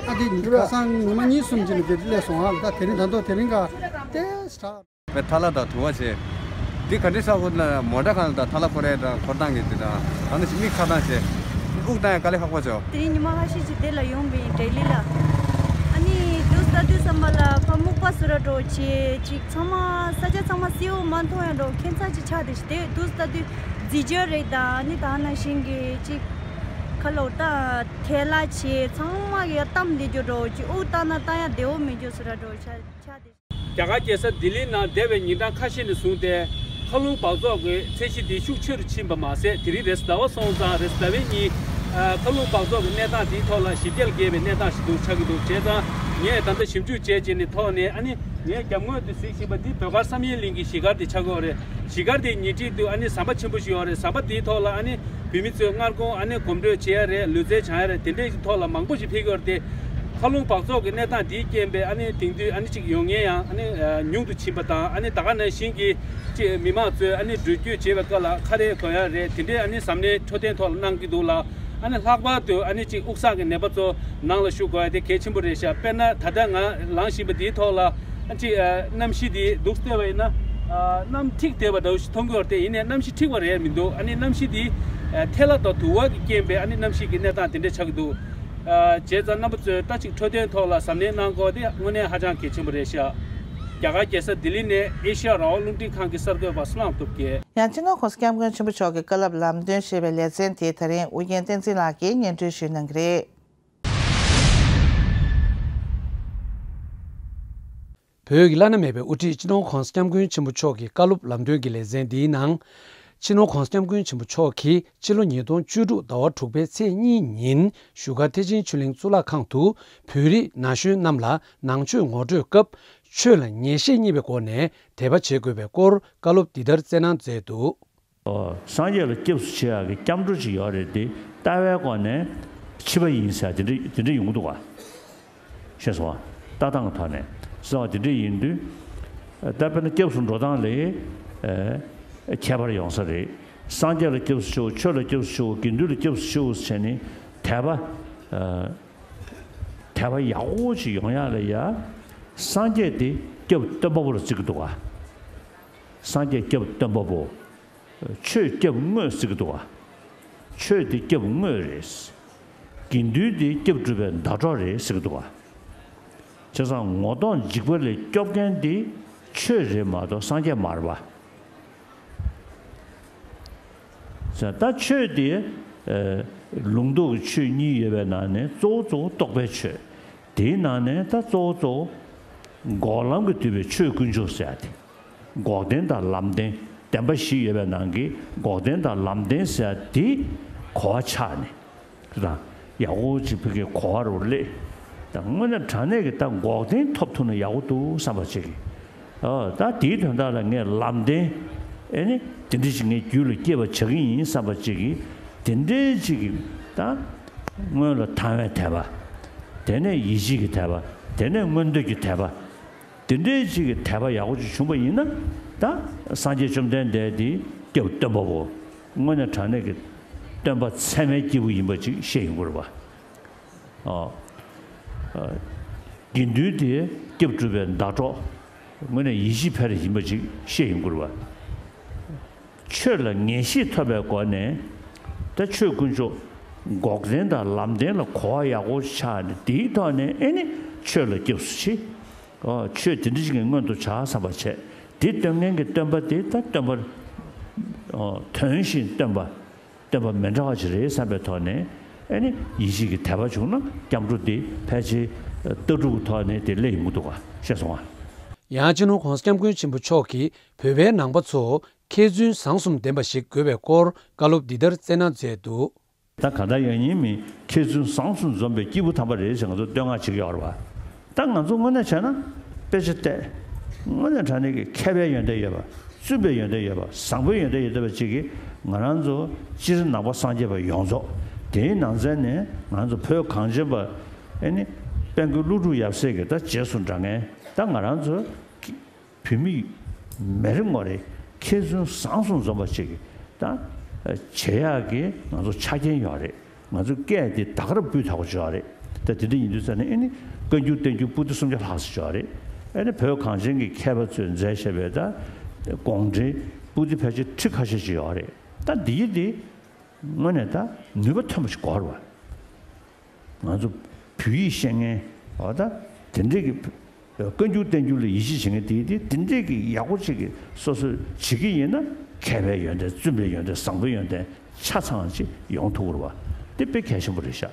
ཨ་དེ་ཁ་སང་ཉི་མ་གཉིས་གསུམ་ཅིག་ལ་དེ་སླེབས་སོང་ཨ། ད་དེ་རིང་ད་དུང་དེ་རིང་ག་དེ་སི་དྲག་པའི་ཐ་ལ་དང་དུ་བ་བྱས། འདི་ག་འདྲ་ས་ཁོ་ན་མོ་ཊ་གང་ལ་དང་ཐ་ལ་འཁོར་ཡས་དང་འཁོར་སྟངས་ཀྱི་དེ་དང་ད་ནི་ཞིག་མིག་ཚ་སྟངས་བྱས། དབུགས་བཏང་ཡས་དཀའ་ལས་ཁག་པོ་བྱས། དེ་རིང་ཉི་མ་ཁ་ཤས་ཅིག་དེ་ལ་ཡོང་པའི་འབྲེལ་ལི་ལ། ཨ་ནི་དུས་ལྟ་དུས་བསམ་པ་ལ་ཁ་སྨུག་པ་བཟོ་ར་འགྲོ་བྱས་ཅིག་ཚང་མ་ས་ཆ་ཚང་མ་སེའུ་མ་མཐོང་ཡ་འགྲོ་ཁྱད་མཚར་ཅིག་ཆགས་དེ་ཞིག་དེ་དུས་ལྟ་དུས་རྫི་སྦྱོར་རེད་ད། ཨ་ནི་ད་ནང་བཞིན་གྱི་ཅིག་ཁ་ལོག་ད་ཐལ་ལ་བྱས་ཚང་མ་གི་གཏམ་འདི་རྒྱུ་འགྲོ་ཅིག་དབུགས་བཏང་ན་བཏང་ཡ་བདེ་བོ་མི་འགྱུར་བཟོ་ར་འགྲོ་ཆ་ཆགས་དེ། རྒྱ་གར་རྒྱལ་ས་ལྡི་ལིའི་ནང་འདས་པའི་ཉིན་གྲངས་ཁ་ཤས་ནས་བཟུང་སྟེ་མཁའ་རླུང་འབག་བཙོག་གི་ཚད་གཞི་དེ་ཤུགས་ཆེ་རུ་ཕྱིན་པ་མ་ཟད། དེ་རིང་རེས་གཟའ་པ་སོང་ཙང་རེས་གཟའ་པའི་ཉིན་མཁའ་རླུང་འབག་བཙོག་གི་གནས་སྟངས་དེའི་ཐོག་ལ་ཞི་རྒྱས་རྒྱས་པའི་གནས་སྟངས་ཤིག་འདུག་ཆགས་ཀྱི་འདུག་བྱས་ཙང་ངས་ད་ལྟ་ཞིབ་འཇུག་བྱས་བྱས་ནས་ཐོག་ནས་ཨ་ནི་ངས་རྒྱབ་ངོས་དུ་གཟིགས་བཞིན་པ་འདི་བོད་སྒར་བསམ་ཡས་གླིང་གི་གཞིས་སྒར་དེ་ཆགས་ཀྱི་ཡོད་རེད། གཞིས་སྒར་དེའི་ཉེ་འཁྲིས་དུ་ཨ་ནི་ཟམ་པ་ཆེན་པོ་ཞིག་ཡོད་རེད། ཟམ་པ་དེའི་ཐོག་ལ་ཨ་ནི་བུད་མེད་ཚོས་སྔར་གོང་ཨ་ནི་གོམ་བགྲོད་བྱེད་ཡ་རེད། ལུས་རྩལ་སྦྱང་ཡ་རེད། དེ་འདྲའི་ཐོག་ལ་མང་པོ་ཞིག་ཕེབས་ཀྱི་ཡོད་རེད་དེ། མཁའ་རླུང་འབག་བཙོག་གི་གནས་སྟངས་འདིའི་རྐྱེན་པས་ཨ་ནི་དེང་དུས་ཨ་ནི་ཅིག་ཡོང་མཁན་ཡང་ཨ་ནི་ཉུང་དུ་ཕྱིན་པ་དང་། ཨ་ནི་ད་ག་ནང་བཞིན་གྱི་ཅིག་མི་མང་ཚོས་ཨ་ནི་འགྲུལ་སྐྱོད་བྱེད་པའི་སྐབས་ལ་ཁ་རས་གོན་ཡ་རེད། དེ་འདྲའི་ཨ་ནི་གཟབ་ནན་འཕྲོད་བསྟེན་ཐོག་ལ་གནང་གི་འདུག་ལ། ཨ་ནི་ལྷག་པར་དུ་ཨ་ནི་ཅིག་དབུགས་བསགས་ཀྱི་ནད་པ་ཚོ་ནང་ལ་བཞུགས་དགོས་ཡ་དེ་གལ་ཆེན་པོ་རེད་ཤག་དཔེར་ན་ད་ལྟ་ང་ལངས་བཞིན་པ་འདིའི་ཐོག་ལ་ཨ་ཅིག་གནམ་གཤིས་འདི་འདུག་བལྟས་པ་ཡིན་ན་གནམ་འཁྲིག་བསྡད་པ་འདྲ་བོ་ཞིག་མཐོང་གི་ཡོད་རེད་དེ། ཡིན་ནའི་གནམ་གཤིས་འཁྲིག་པ་རེད་མི་འདུག་ཨ་ནི་གནམ་གཤིས་འདི་ཐལ་བ་དང་དུ་བ་གི་རྐྱེན་པས་ཨ་ནི་གནམ་གཤིས་ཀྱི་གནས་སྟངས་དེ་འདྲ་ཆགས་ཀྱི་འདུག་བྱས་ཙང་རྣམ་པ་ཚོས་ད་ཅིག་འཕྲོད་བསྟེན་ཐོག་ལ་གཟབ་ནན་གནང་དགོས་དེ་དངོས་གནས་ཧ་ཅང་གལ་ཆེན་པོ་རེད་ཤག་རྒྱ་གར་རྒྱལ་ས་ལྡི་ལི་ནས་ཨེ་ཤེ་ཡ་རང་དབང་རླུང་འཕྲིན་ཁང་གི་གསར་འགོད་པ་བསོད་ནམས་སྟོབས་རྒྱལ། ཡང་སྤྱི་ནོར་༸གོང་ས་༸སྐྱབས་མགོན་ཆེན་པོ་མཆོག་གི་བཀའ་སློབ་ལམ་སྟོན་ཞེས་པའི་ལེ་ཚན་དེ་ད་རིང་ཨུ་རྒྱན་བསྟན་འཛིན་ལགས་ཀྱིས་སྙན་སྒྲོན་ཞུ་གནང་གི་རེད། བོད་ཀྱི་བླ་ན་མེད་པའི་དབུ་ཁྲིད་སྤྱི་ནོར་༸གོང་ས་༸སྐྱབས་མགོན་ཆེན་པོ་མཆོག་གི་བཀའ་སློབ་ལམ་སྟོན་གྱི་ལེ་ཚན་འདིའི་ནང་། སྤྱི་ནོར་༸གོང་ས་༸སྐྱབས་མགོན་ཆེན་པོ་མཆོག་གིས་ཕྱི་ལོ་ཉིས་སྟོང་བཅུ་དྲུག་ཟླ་བ་དྲུག་པའི་ཚེས་གཉིས་ཉིན་བཞུགས་སྒར་ཐེག་ཆེན་ཆོས་གླིང་གཙུག་ལག་ཁང་དུ་བོད་རིགས་ན་གཞོན་རྣམས་ལ་ནང་ཆོས་ངོ་སྤྲོད་སྐབས། ཆོས་ལ་ངེས་ཤེས་རྙེད་པའི་སྒོ་ནས་དད་པ་བྱེད་དགོས་པའི་སྐོར་བཀའ་སློབ་འདི་ལྟར་སྩལ་གནང་མཛད་འདུག། སངས་རྒྱས་ལ་སྐྱབས་སུ་མཆི་ཡག་གི་སྐྱབས་འགྲོ་ཅིག་ཡོད་རེད་དེ། ལྟ་བའི་སྒོ་ནས་ཕྱི་པ་ཡིན་ཟེར་དེ་འདྲ་དེ་འདྲ་ཡོང་གི་འདུག་ག། ཤེས་སོང་ང་། ལྟ་སྟངས་ཀྱི་ཐོག་ནས་ཟེར་བ་དེ་འདྲ་ཡིན་དུས། ད་དཔེར་ན་སྐྱབས་སུ་འགྲོ་སྟངས་ལ་ཨེ་ཁྱད་པར་ཡོང་ས་རེད། སངས་རྒྱས་ལ་སྐྱབས་སུ་མཆིའོ། ཆོས་ལ་སྐྱབས་སུ་མཆིའོ། དགེ་འདུན་ལ་སྐྱབས་སུ་མཆིའོ་ཟེར་ནས་དད་པ་ཨ་དད་པ་ཡག་པོ་ཅིག་ཡོང་ཡག་ལ་ཡ། སངས་རྒྱས་དེ་སྐྱབས་སྟོན་པ་པོ་ལ་བརྩི་གི་འདུག་ག། སངས་རྒྱས་སྐྱབས་སྟོན་པ་པོ། ཆོས་སྐྱབས་དངོས་ཟེར་གྱི་འདུག་ག། ཆོས་དེ་སྐྱབས་དངོས་རེད། དགེ་འདུན་དེ་སྐྱབས་སྒྲུབ་པའི་ཟླ་གྲོགས་རེད་ཟེར་གྱི་འདུག་ག། བྱས་ཙང་ངོ་གདོང་འཇིགས་པ་ལས་སྐྱོབ་མཁན་དེ་ཆོས་རེད་མ་གཏོགས་སངས་རྒྱས་མ་རེད་པ། ད་ཆོས་དེ་ལུང་རྟོགས་ཀྱི་ཆོས་གཉིས་ཡོད་པའི་ནང་ནས་གཙོ་བོ་གཙོ་བོ་རྟོགས་པའི་ཆོས། དེའི་ནང་ནས་ད་གཙོ་བོ་གཙོ་བོ་འགོག་ལམ་གྱིས་བསྡུས་པའི་ཆོས་དཀོན་མཆོག་ཟེར་ཡ་དེ། འགོག་བདེན་དང་ལམ་བདེན། བདེན་པ་བཞི་ཡོད་པའི་ནང་གི་འགོག་བདེན་དང་ལམ་བདེན་ཟེར་ཡ་དེ་གོ་བ་ཆགས་ནས། དེ་དང་ཡག་པོ་ཅིག་ཕ་གིའི་གོ་བ་རུ་སླེབས། ད་དངོས་གནས་དྲང་གནས་ཀྱི་ད་འགོག་བདེན་ཐོབ་ཐུབ་ན་ཡག་པོ་འདུག་བསམ་པ་ཅིག་གིས། ཨོ་ད་དེའི་དོན་དག་ལ་ངས་ལམ་བདེན། ཨེ་ནི་དེ་འདྲ་ཞིག་ངའི་རྒྱུད་ལ་སྐྱེ་བར་བྱ་གི་ཡིན་བསམ་པ་ཅིག་གིས། དེ་འདྲའི་ཅིག་གིས་ད་སྔོན་ལ་དང་བའི་དད་པ། དེ་ནས་ཡིད་ཆེས་ཀྱི་དད་པ། དེ་ནས་མངོན་འདོད་ཀྱི་དད་པ། དེ་འདྲའི་ཅིག་གི་དད་པ་ཡག་པོ་ཅིག་བྱུང་པ་ཡིན་ན། ད་སངས་རྒྱས་བཅོམ་ལྡན་འདས་དེ་སྐྱབས་སྟོན་པ་པོ། དངོས་གནས་དྲང་གནས་ཀྱི་སྟོན་པ་ཚད་མའི་སྐྱེས་བུ་ཡིན་པ་ཅིག་ཤེས་ཡོང་གི་རེད་པ། ཨོ། ཨ། དགེ་འདུན་དེ་སྐྱབས་སྒྲུབ་པའི་ཟླ་གྲོགས། དངོས་གནས་ཡིད་བཞིན་ཕེབས་རེས་ཡིན་པ་ཅིག་ཤེས་ཡོང་གི་རེད་པ། ཆོས་ལ་ངེས་ཤེས་ཐོབ་པའི་སྒོ་ནས། ད་ཆོས་དཀོན་མཆོག་འགོག་བདེན་དང་ལམ་བདེན་ལ་གོ་བ་ཡག་པོ་ཆགས་ནས། དེའི་ཐོག་ནས་ཨེ་ནི་ཆོས་ལ་སྐྱབས་སུ་མཆི། ཨོ། ཆོས་དེ་འདྲ་ཞིག་གི་མངོན་དུ་བྱ་བསམ་པ་བྱས། དེ་སྟོན་མཁན་གྱི་སྟོན་པ་དེ་ད་སྟོན་པ། ཨོ། དོན་བཞིན་སྟོན་པ། སྟོན་པ་མི་འདྲ་བ་ཅིག་རེད་བསམ་པའི་ཐོག་ནས། ཨེ་ནི་ཡིད་ཆེས་ཀྱི་དད་པ་བྱུང་ན་སྐྱབས་འགྲོ་འདི་ཕལ་ཆེར་ལྟ་གྲུབ་ཀྱི་ཐོག་ནས་དེ་སླེབས་ཡོང་གི་འདུག་ག། ཤེས་སོང་ང་། ཡང་སྤྱི་ནོར་༸གོང་ས་༸སྐྱབས་མགོན་ཆེན་པོ་མཆོག་གིས་བོད་པའི་ནང་པ་ཚོ་མཁས་བཙུན་བཟང་གསུམ་ལྡན་པ་ཞིག་དགོས་པའི་སྐོར་བཀའ་སློབ་འདི་ལྟར་སྩལ་གནང་མཛད་འདུག། ད་གང་ལྟར་ཡང་སྙིང་མི་མཁས་བཙུན་བཟང་གསུམ་འཛོམས་པའི་སྐྱེས་བུ་དམ་པ་རེད་ཅེས་ང་ཚོ་བསྟོད་བསྔགས་བྱེད་ཀྱི་ཡོད་རེད་པ། ད་ང་ཚོ་དངོས་གནས་བྱས་ན་དཔེ་ཆ་བལྟས། དངོས་གནས་དྲང་གནས་ཀྱི་མཁས་པའི་ཡོན་ཏན་ཡོད་པ། བཙུན་པའི་ཡོན་ཏན་ཡོད་པ། བཟང་པོའི་ཡོན་ཏན་ཡོད་བསྡད་པ་ཅིག་གིས་ང་རང་ཚོ་སྤྱིར་ནང་པ་སངས་རྒྱས་པ་ཡོངས་རྫོགས། དེའི་ནང་ཚན་ནས་ང་རང་ཚོ་བོད་གངས་ཅན་པ། ཨེ་ནི་དཔལ་མགོན་ཀླུ་སྒྲུབ་ཡབ་སྲས་ཀྱི་ད་རྗེས་སུ་འབྲང་མཁན་ད་ང་རང་ཚོ་བོད་མི་མི་རེ་ངོ་རེ་མཁས་བཙུན་བཟང་གསུམ་འཛོམས་པ་ཅིག་གིས་ད་བྱེད་ཡག་གི་ང་ཚོ་ཆ་རྐྱེན་ཡོད་རེད། ང་ཚོ་སྐད་དེ་ད་ག་རང་སྤུས་དག་པོ་ཅིག་ཡོད་རེད། ད་དེ་འདྲ་ཡིན་དུས་ཙ་ནས་ཨེ་ནི་བཀའ་འགྱུར་བསྟན་འགྱུར་པོ་ཏི་སུམ་བརྒྱ་ལྷག་ཙམ་ཅིག་ཡོད་རེད། ཨེ་ནི་བོད་གངས་ཅན་གྱི་མཁས་པ་ཚོས་མཛད་བཞག་པའི་ད་དགོངས་འགྲེལ་པོ་ཏི་ཕལ་ཆེར་ཁྲི་ཁ་ཤས་ཅིག་ཡོད་རེད། ད་འདི་ཡི་དེ་དངོས་གནས་ད་ནུས་པ་ཐོན་པ་ཞིག་དགོས་རེད་པ། ང་ཚོ་བོད་ཡིག་ཤེས་མཁན། འོ་ད་དེ་འདྲས་ཀྱི་བཀའ་འགྱུར་བསྟན་འགྱུར་ལ་ཡིད་ཆེས་བྱེད་མཁན་དེ་དེ་དེ་འདྲས་ཀྱི་ཡག་པོ་ཅིག་གི་སོ་སོས་བྱེད་ཀྱི་ཡིན་ན། མཁས་པའི་ཡོན་ཏན། བཙུན་པའི་ཡོན་ཏན། བཟང་པོའི་ཡོན་ཏན་ཆ་ཚང་ཅིག་ཡོང་ཐུབ་ཀྱི་རེད་པ། དེ་དཔེ་གལ་ཆེན་པོ་རེད་ཤག།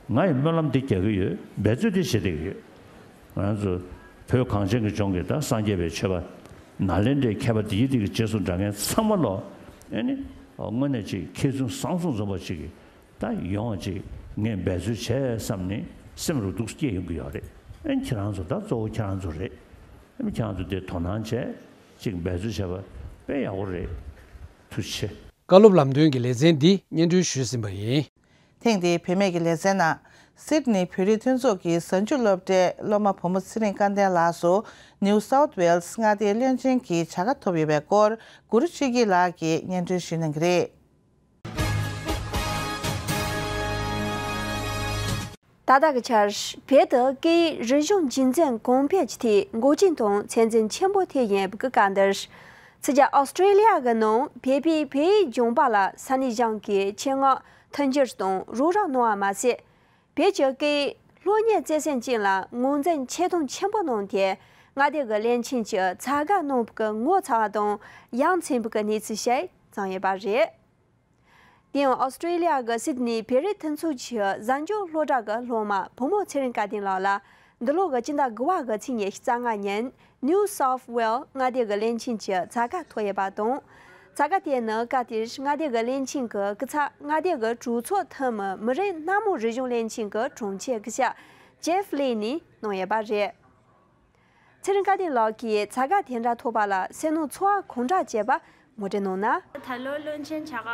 ང་ཡི་སྨོན་ལམ་འདི་རྒྱག་གི་ཡོད། འབད་རྩོལ་འདི་བྱེད་བསྡད་ཀྱི་ཡོད། ང་ཚོ་བོད་གངས་ཅན་གྱི་ལྗོངས་ཀྱི་ད་སངས་རྒྱས་པའི་ཆོས་པ་ནཱ་ལེནྡྲའི་མཁས་པ་དེ་ཡི་དེ་གི་རྗེས་སུ་འབྲང་མཁན་ཚང་མ་ལོ། ཨེ་ནི་དངོས་གནས་ཅིག་མཁས་བཙུན་བཟང་གསུམ་འཛོམས་པ་ཅིག་གི་ད་ཡོང་བ་ཅིག་ངས་འབད་རྩོལ་བྱས་བསམ་ནས་སེམས་རུ་སྡུག་སྐྱེ་ཡོང་གི་ཡོད་རེད། ཨེ་ནི་ཁྱེད་རང་ཚོ་ད་གཙོ་བོ་ཁྱེད་རང་ཚོ་རེད། ཨེ་ནི་ཁྱེད་རང་ཚོ་དེ་དོ་སྣང་བྱས་ཅིག་འབད་རྩོལ་བྱས་པ་དཔེ་ཡག་པོ་རེད། ཐུགས་རྗེ་ཆེ། བཀའ་སློབ་ལམ་སྟོན་གྱི་ལེ་ཚན་འདི་སྙན་སྒྲོན་ཞུས་ཟིན་པ་ཡིན། ཐེངས་འདིའི་བུད་མེད་ཀྱི་ལེ་ཚན་ནང་། སིད་ནི་བོད་རིགས་མཐུན་ཚོགས་ཀྱི་གཟའ་མཇུག་སློབ་གྲྭའི་སློབ་མ་བུ་མོ་ཚེ་རིང་སྐལ་ལྡན་ལགས་སུ་ནིའུ་སའུཐ་ཝེལ་སི་མངའ་སྡེའི་བློན་ཆེན་གྱི་བྱ་དགའ་ཐོབ་ཡོད་པའི་སྐོར་གུ་རུ་ཆོས་སྐྱིད་ལགས་ཀྱིས་སྙན་སྒྲོན་ཞུ་གནང་གི་རེད། ད་ལྟ་གི་ཆར་བོད་དུ་སྐད་ཡིག་རིག་གཞུང་རྒྱུན་འཛིན་གོང་འཕེལ་གྱི་ཐད་འགོག་རྐྱེན་དང་ཚད་འཛིན་ཆེན་པོ་ཐེབས་ཡོད་པའི་སྐབས་འདིར། ཕྱི་རྒྱལ་ཨོ་སི་ཀྲེ་ལི་ཡ་གི་ནང་བོད་པའི་བོད་ཡིག་སྦྱོང་བ་ལ་ས་གནས་གཞུང་གིས་ཆེད་མངགས་མཐུན་འགྱུར་དང་རོགས་རམ་གནང་བ་མ་ཟད། བོད་ཀྱི་སྐད་ཡིག་སློབ་གཉེར་བརྩེ་སེམས་ཅན་ལ་ངོས་འཛིན་ཆེ་མཐོང་ཆེན་པོ་གནང་སྟེ། མངའ་སྡེ་གི་བློན་ཆེན་གྱིས་ཚ་ག་གནང་བ་གི་ངོ་ཚ་བ་དང་ཡ་མཚན་པ་གི་གནས་ཚུལ་ཞིག་བྱུང་ཡོད་པ་རེད། དེ་ཡང་ཨོ་སི་ཀྲེ་ལི་ཡ་གི་སིད་ནི་བོད་རིགས་མཐུན་ཚོགས་ཀྱི་གཟའ་མཇུག་སློབ་གྲྭ་གི་སློབ་མ་བུ་མོ་ཚེ་རིང་སྐལ་ལྡན་ལགས་ལ་འདི་ལོ་གི་སྤྱི་ཟླ་དགུ་པ་གི་ཚེས་ཉི་ཤུ་རྩ་ལྔ་ཉིན་ནིའུ་སའུཐ་ཝེལ་མངའ་སྡེ་གི་བློན་ཆེན་གྱི་ཚ་ག་ཐོབ་ཡོད་པ་དང་། ཚ་ག་དེ་ནི་སྐབས་དེར་མངའ་སྡེ་གི་བློན་ཆེན་གྱི་སྐུ་ཚབ་མངའ་སྡེ་གི་གྲོས་ཚོགས་འཐུས་མི་མི་རིགས་སྣ་མང་རིག་གཞུང་བློན་ཆེན་གྱི་དྲུང་ཆེ་སྐུ་ཞབས་ཇེབ་ལེ་ནས་གནང་ཡོད་པ་རེད། ཚེ་རིང་སྐལ་ལྡན་ལགས་ཀྱིས་ཚ་ག་དེ་འདྲ་ཐོབ་པ་ལ་སེམས་ནང་ཚོར་བ་གང་འདྲ་སྐྱེས་པ་ངོ་སྤྲོད་གནང་ན། ད་ལོ་བློན་ཆེན་བྱ་དགའ་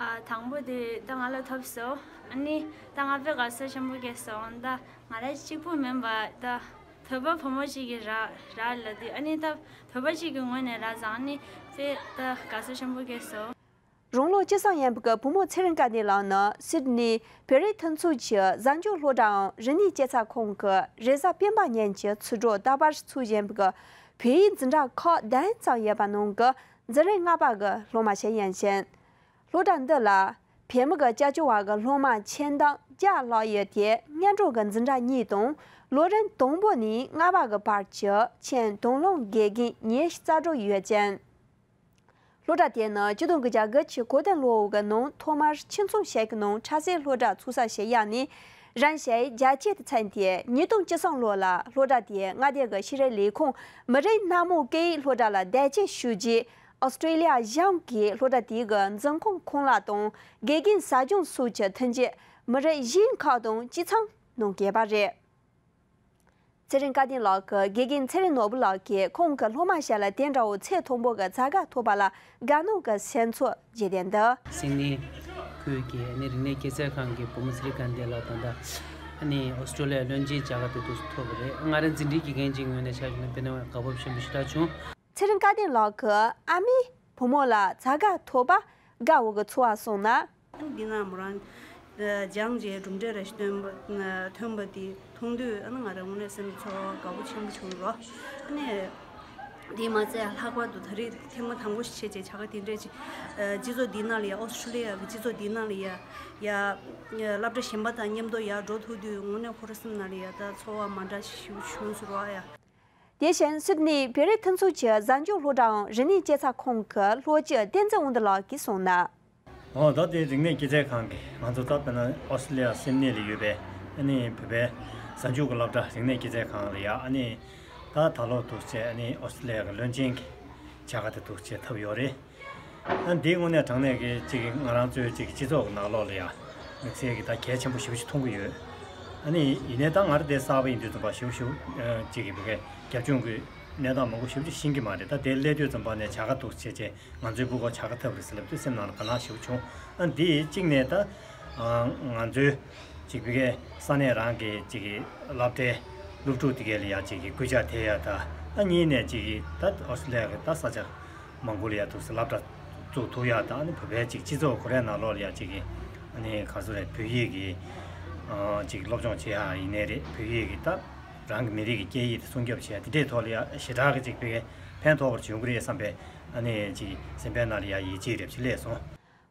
ཨ་དང་པོ་དེ་ད་ང་ལ་ཐོབ་སོང་། ཨ་ནི་ད་ང་དཔེ་དགའ་བསུ་ཆེན་པོ་སྐྱེས་སོང་། ད་ང་རང་གཅིག་པུ་མིན་པ་ད་བོད་པ་བུ་མོ་གཅིག་གིས་རག་རག་ལབ་དུས་ཨ་ནི་ད་བོད་པ་གཅིག་གི་ངོས་ནས་རག་ཙང་ཨ་ནི་དཔེ་ད་དགའ་བསུ་ཆེན་པོ་སྐྱེས་སོང་། རང་ལོ་བཅུ་གསུམ་ཡིན་པའི་བུ་མོ་ཚེ་རིང་སྐལ་ལྡན་ལགས་ནི་སིད་ནི་བོད་རིགས་མཐུན་ཚོགས་ཀྱི་གཟའ་མཇུག་སློབ་གྲྭའམ་རིག་གནས་སྤྱི་ཚོགས་ཁང་གི་རེས་གཟའ་སྤེན་པ་ཉིན་གྱི་ཚོགས་གཙོ་རྟག་པར་ཚུགས་བཞིན་པའི་བོད་ཡིག་འཛིན་གྲྭ་ཁག་བདུན་ཙམ་ཡོད་པ་ནང་གི་འཛིན་རིམ་ལྔ་པ་གི་སློབ་མ་ཞིག་ཡིན་ཞིང་། སློབ་གྲྭ་འདི་ལ་བོད་མི་གི་སྐྱབས་བཅོལ་བ་གི་སློབ་མ་ཆེད་མདངས་བརྒྱ་ལྷག་ཡོད་དེ། སྔོན་འགྲོ་གི་འཛིན་གྲྭ་གཉིས་དང་ལོ་རིམ་དང་པོ་ནས་ལྔ་པ་གི་བར་གྱི་ཁྱོན་བསྡོམས་ལོ་དགེ་རྒན་ཉི་ཤུ་རྩ་དྲུག་ཡོད་ཅིང་། སློབ་གྲྭ་དེ་ནི་ཆིག་སྟོང་དགུ་བརྒྱ་དགུ་བཅུ་གོ་བདུན་ལོའི་ནང་ཐོག་མར་ཁྱིམ་ཚང་ཞིག་གི་ནང་ཆབ་སྲིད་སློབ་གྲྭ་ཚུགས་ས་ཞིག་གཡར་ནས་རིམ་བཞིན་རྒྱ་སྐྱེད་དུ་ཕྱིན་ཏེ། ཉིས་སྟོང་བཅུ་གསུམ་ལོ་ལ་སློབ་གྲྭ་དེའི་མངའ་སྡེ་གི་ཤེས་རིག་ལས་ཁུངས་མི་རིགས་སྣ་མང་སྐད་ཡིག་སློབ་གྲྭ་ལ་དར་རྒྱས་ཞུ་རྒྱུའི་ཨོ་སི་ཀྲེ་ལི་ཡ་གཞུང་གིས་སློབ་གྲྭ་དེའི་འཛིན་ཁང་ཁོངས་ལ་དང་དགེ་རྒན་ཟབ་སྦྱོང་སོགས་ཀྱི་མཐུན་རྐྱེན་མི་རིགས་གཞན་ཁག་དང་གཅིག་མཚུངས་གནང་གི་ཡོད་པ་རེད། ཚེ་རིང་སྐལ་ལྡན་ལགས་ཀྱི་དགེ་རྒན་ཚེ་རིང་ནོར་བུ་ལགས་ཀྱིས་ཁོང་གི་སློབ་མ་ཞིག་ལ་དེ་འདྲ་བོ་ཚད་མཐོན་པོ་གི་ཚ་ག་ཐོབ་པ་ལ་དགའ་སྣང་གི་སེམས་ཚོར་བརྗོད་དོན་འདི། སིད་ནི་ཁུལ་གྱི་ཨ་ནི་རིག་གནས་སྐྱེད་ཚལ་ཁང་གི་བུ་མོ་ཚེ་རིང་སྐལ་ལྡན་ལགས་ད་ལྟ་ཨ་ནི་ཨོ་སི་ཀྲོ་ལི་ཡ་བློན་ཆེན་བྱ་དགའ་དེ་འདུག་ཐོབ་པ་རེད། ང་རང་འཛིན་གྲྭའི་དགེ་རྒན་ཅིག་ངོས་ནས་ཆ་བཞག་ན་དཔེར་ན་དགའ་སྤོབས་ཆེན་པོ་ཞེ་དྲག་བྱུང་། ཚེ་རིང་སྐལ་ལྡན་ལགས་ཀྱི་ཨ་མས་བུ་མོ་ལ་ཚ་ག་ཐོབ་པ་དགའ་བོ་གི་ཚོར་བ་གསུངས་ན། འདི་ན་མོ་རང་སྦྱངས་རྗེས་གྲུབ་འབྲས་ར་ཞིག་ཐོན་པ་ཐོན་པ་དེ་མཐོང་དུས་ཨ་ནི་ང་རང་དངོས་གནས་སེམས་ཚོར་དགའ་པོ་ཆེན་པོ་བྱུང་རོ། ཨ་ནི་དེ་མ་ཚད་ལྷག་པར་དུ་ད་རེས་ཐེངས་མ་དང་པོ་ཞིག་བྱས་རྗེས་བྱ་དགའ་དེ་འདྲས་ཅིག་སྤྱི་ཚོགས་འདིའི་ནང་ལ་ཡ་ཨོ་སི་ཀྲོ་ལི་ཡ་གི་སྤྱི་ཚོགས་འདིའི་ནང་ལ་ཡ་ཡ་སློབ་གྲྭ་གཞན་པ་དང་མཉམ་དུ་ཡ་འགྲོ་ཐུབ་དུས་དངོས་གནས་ཁོ་རང་སེམས་ནང་ལ་ཡ་ད་ཚོར་བ་མ་འདྲ་ཞིག་བྱུང་ཟེར་བ་ཡ། དེ་བཞིན་སིད་ནི་བོད་རིགས་མཐུན་ཚོགས་ཀྱི་གཟའ་མཇུག་སློབ་གྲྭའམ་རིག་གནས་སྐྱེད་ཚལ་ཁང་གི་སློབ་སྤྱི་བསྟན་འཛིན་དབང་འདུས་ལགས་ཀྱིས་གསུངས་ན། འོ་ད་དེ་རིག་གནས་སྐྱེད་ཚལ་ཁང་གི་ང་ཚོ་ད་དཔེར་ན་ཨོ་སི་ཀྲོ་ལི་ཡ་སིད་ནི་ལ་ཡོད་པའི་ཨ་ནི་བོད་པའི་གཟའ་མཇུག་གི་སློབ་གྲྭ་རིག་གནས་སྐྱེད་ཚལ་ཁང་ལ་ཡ་ཨ་ནི་ད་ད་ལོ་འདུག་སེ་ཨ་ནི་ཨོ་སི་ཀྲོ་ལི་ཡ་གི་བློན་ཆེན་གྱི་བྱ་དགའ་དེ་འདུག་སེ་ཐོབ་ཡོད་རེད། ཨ་འདི་དངོས་གནས་དྲང་གནས་ཀྱི་ཅིག་ང་རང་ཚོའི་ཅིག་སྤྱི་ཚོགས་ཀྱི་ནང་ལོགས་ལ་ཡ་དམིགས་བསལ་གྱི་ད་གལ་ཆེན་པོ་ཞེ་པོ་ཅིག་མཐོང་གི་ཡོད། ཨ་ནི་ཡིན་ནའི་ད་ང་རང་འདི་གསར་པ་ཡིན་དུས་ཙམ་པ་ཞེ་པོ་ཞེ་པོ་ཅིག་གི་བོད་སྐད་རྒྱབ་ལྗོངས་ཀྱི་གནས་སྟངས་མང་པོ་ཞེ་པོ་ཅིག་ཤེས་ཀྱི་མ་རེད། ད་དེ་སླེབས་དུས་ཙམ་པ་ནས་བྱ་དགའ་འདུག་བྱས་རྗེས་ང་ཚོའི་ཕྲུ་གུ་བྱ་དགའ་ཐོབ་རེད་ཟེར་ལབ་དུས་སེམས་ནང་ལ་དགའ་སྣང་ཞེ་པོ་བྱུང་། ཨ་འདི་གཅིག་ནས་ད་ང་ཚོའི་ཅིག་བོད་སྐད་ས་གནས་རང་གི་ཅིག་གི་སློབ་གྲྭའི་སློབ་ཕྲུག་དེ་གས་ལ་ཡ་ཅིག་གི་སྐུལ་ལྕག་ཐེབས་ཡ་ད། ཨ་གཉིས་ནས་ཅིག་གི་ད་ཨོ་སི་ཀྲོ་ལི་ཡ་གི་ད་ས་ཆ་མང་པོ་ལ་ཡ་འདུག་སེ་སློབ་གྲྭ་བཙུགས་ཐུབ་ཡ་ད། ཨ་ནི་བོད་པའི་ཅིག་སྤྱི་ཚོགས་ཁོ་རའི་ནང་ལོགས་ལ་ཡ་ཅིག་གི་ཨ་ནི་ག་ཚོད་རེད། བོད་ཡིག་གི་ཨ་ཅིག་སློབ་སྦྱོང་བྱེད་ཡ་ཡིན་ནའི་རེད། བོད་ཡིག་གི་ད་རང་གི་མི་རིགས་ཀྱི་སྐད་ཡིག་དེ་སྲུང་སྐྱོབ་བྱེད་ཡ་དེ་འདྲའི་ཐོག་ལ་ཡ་ཞེ་དྲག་གི་ཅིག་བོད་སྐད་ཕན་ཐོགས་པར་བྱུང་གི་རེད་བསམ་པའི་ཨ་ནི་ཅིག་སེམས་པའི་ནང་ལ་ཡ་ཡིད་ཆེས་རེ་བ་ཅིག་སླེབས་སོང་།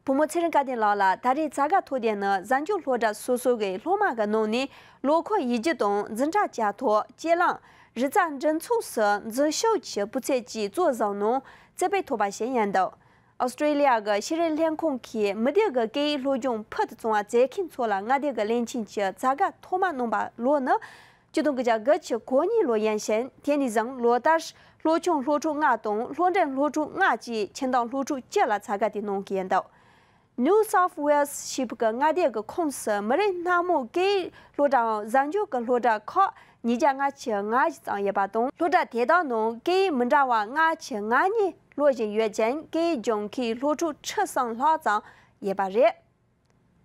བུ་མོ་ཚེ་རིང་སྐལ་ལྡན་ལགས་ལ་ད་རེས་ཚ་ག་ཐོབ་དོན་ནི་གཟའ་མཇུག་སློབ་གྲྭ་སོ་སོ་གི་སློབ་མ་གི་ནང་ནས་ལོ་འཁོར་ཡིག་རྒྱུགས་དང་འཛིན་གྲྭ་བསྐྱར་ཐོ། དཀྱིལ་ལམ། རིག་རྩལ་འགྲན་ཚོགས་སུ་འཛུལ་ཞུགས་ཀྱི་སྤུས་ཚད་ཀྱི་གཙོ་བཟུང་ནང་རྩེ་དཔེ་ཐོབ་པ་ཞིག་ཡིན་འདུག་ཨོ་སི་ཀྲོ་ལི་ཡ་གི་ཤེས་རིག་ལྷན་ཁང་གིས་མི་སྡེ་གི་སྐད་ཡིག་སློབ་སྦྱོང་ཕུལ་དུ་བྱུང་བ་མཛད་མཁན་ཚོ་ལ་མངའ་སྡེ་གི་བློན་ཆེན་གྱི་ཚ་ག་ཐོག་མ་གནང་པ་ལོ་ནི་ཆིག་སྟོང་དགུ་བརྒྱ་དགུ་བཅུ་གོ་གཉིས་ལོ་ཡིན་ཞིང་། དེ་ནས་བཟུང་ལོ་ལྟར་སློབ་ཆུང་སློབ་ཕྲུག་ལྔ་དང་སློབ་འབྲིང་སློབ་ཕྲུག་ལྔ་བཅས་ཁྱིམ་ཚང་སློབ་ཕྲུག་བཅུ་ལ་ཚ་ག་དེ་གནང་གི་ཡིན་འདུག New South Wales ཞེས་པའི་མངའ་སྡེ་གི་ཁོངས་སུ་མི་རིགས་སྣ་མང་སྐད་ཡིག་སློབ་གྲྭའམ་གཟའ་མཇུག་གི་སློབ་གྲྭ་ཁག་ཉིས་བརྒྱ་ལྔ་བཅུ་ང་བཞི་ཙམ་ཡོད་པ་དང་། སློབ་གྲྭ་དེ་དག་ནང་སྐད་ཡིག་མི་འདྲ་བ་ལྔ་བཅུ་ང་གཉིས་སློབ་བཞིན་ཡོད་ཅིང་། སྐད་ཡིག་སྦྱོང་མཁན་སློབ་ཕྲུག་ཁྲི་གསུམ་ལྷག་ཙམ་ཡོད་པ་རེད།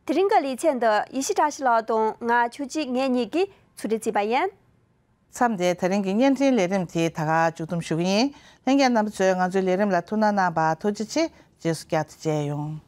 དེ་རིང་གི་ལེ་ཚན་འདི་ཡེ་ཤེས་བཀྲ་ཤིས་ལགས་དང་ང་ཆོས་སྐྱིད་ངེད་གཉིས་ཀྱིས་ཚོགས་སྒྲིག་བྱས་པ་ཡིན། མཚམས་འདིར་དེ་རིང་གི་བརྙན་འཕྲིན་ལས་རིམ་དེ་ད་ག་མཇུག་བསྡོམས་ཞུ་གི་ཡིན། ལྷན་རྒྱས་རྣམ་པ་ཚོས་ང་ཚོའི་ལས་རིམ་ལ་ཐུགས་སྣང་གནང་བར་ཐུགས་རྗེ་ཆེ། རྗེས་སུ་བསྐྱར་དུ་མཇལ་ཡོང་།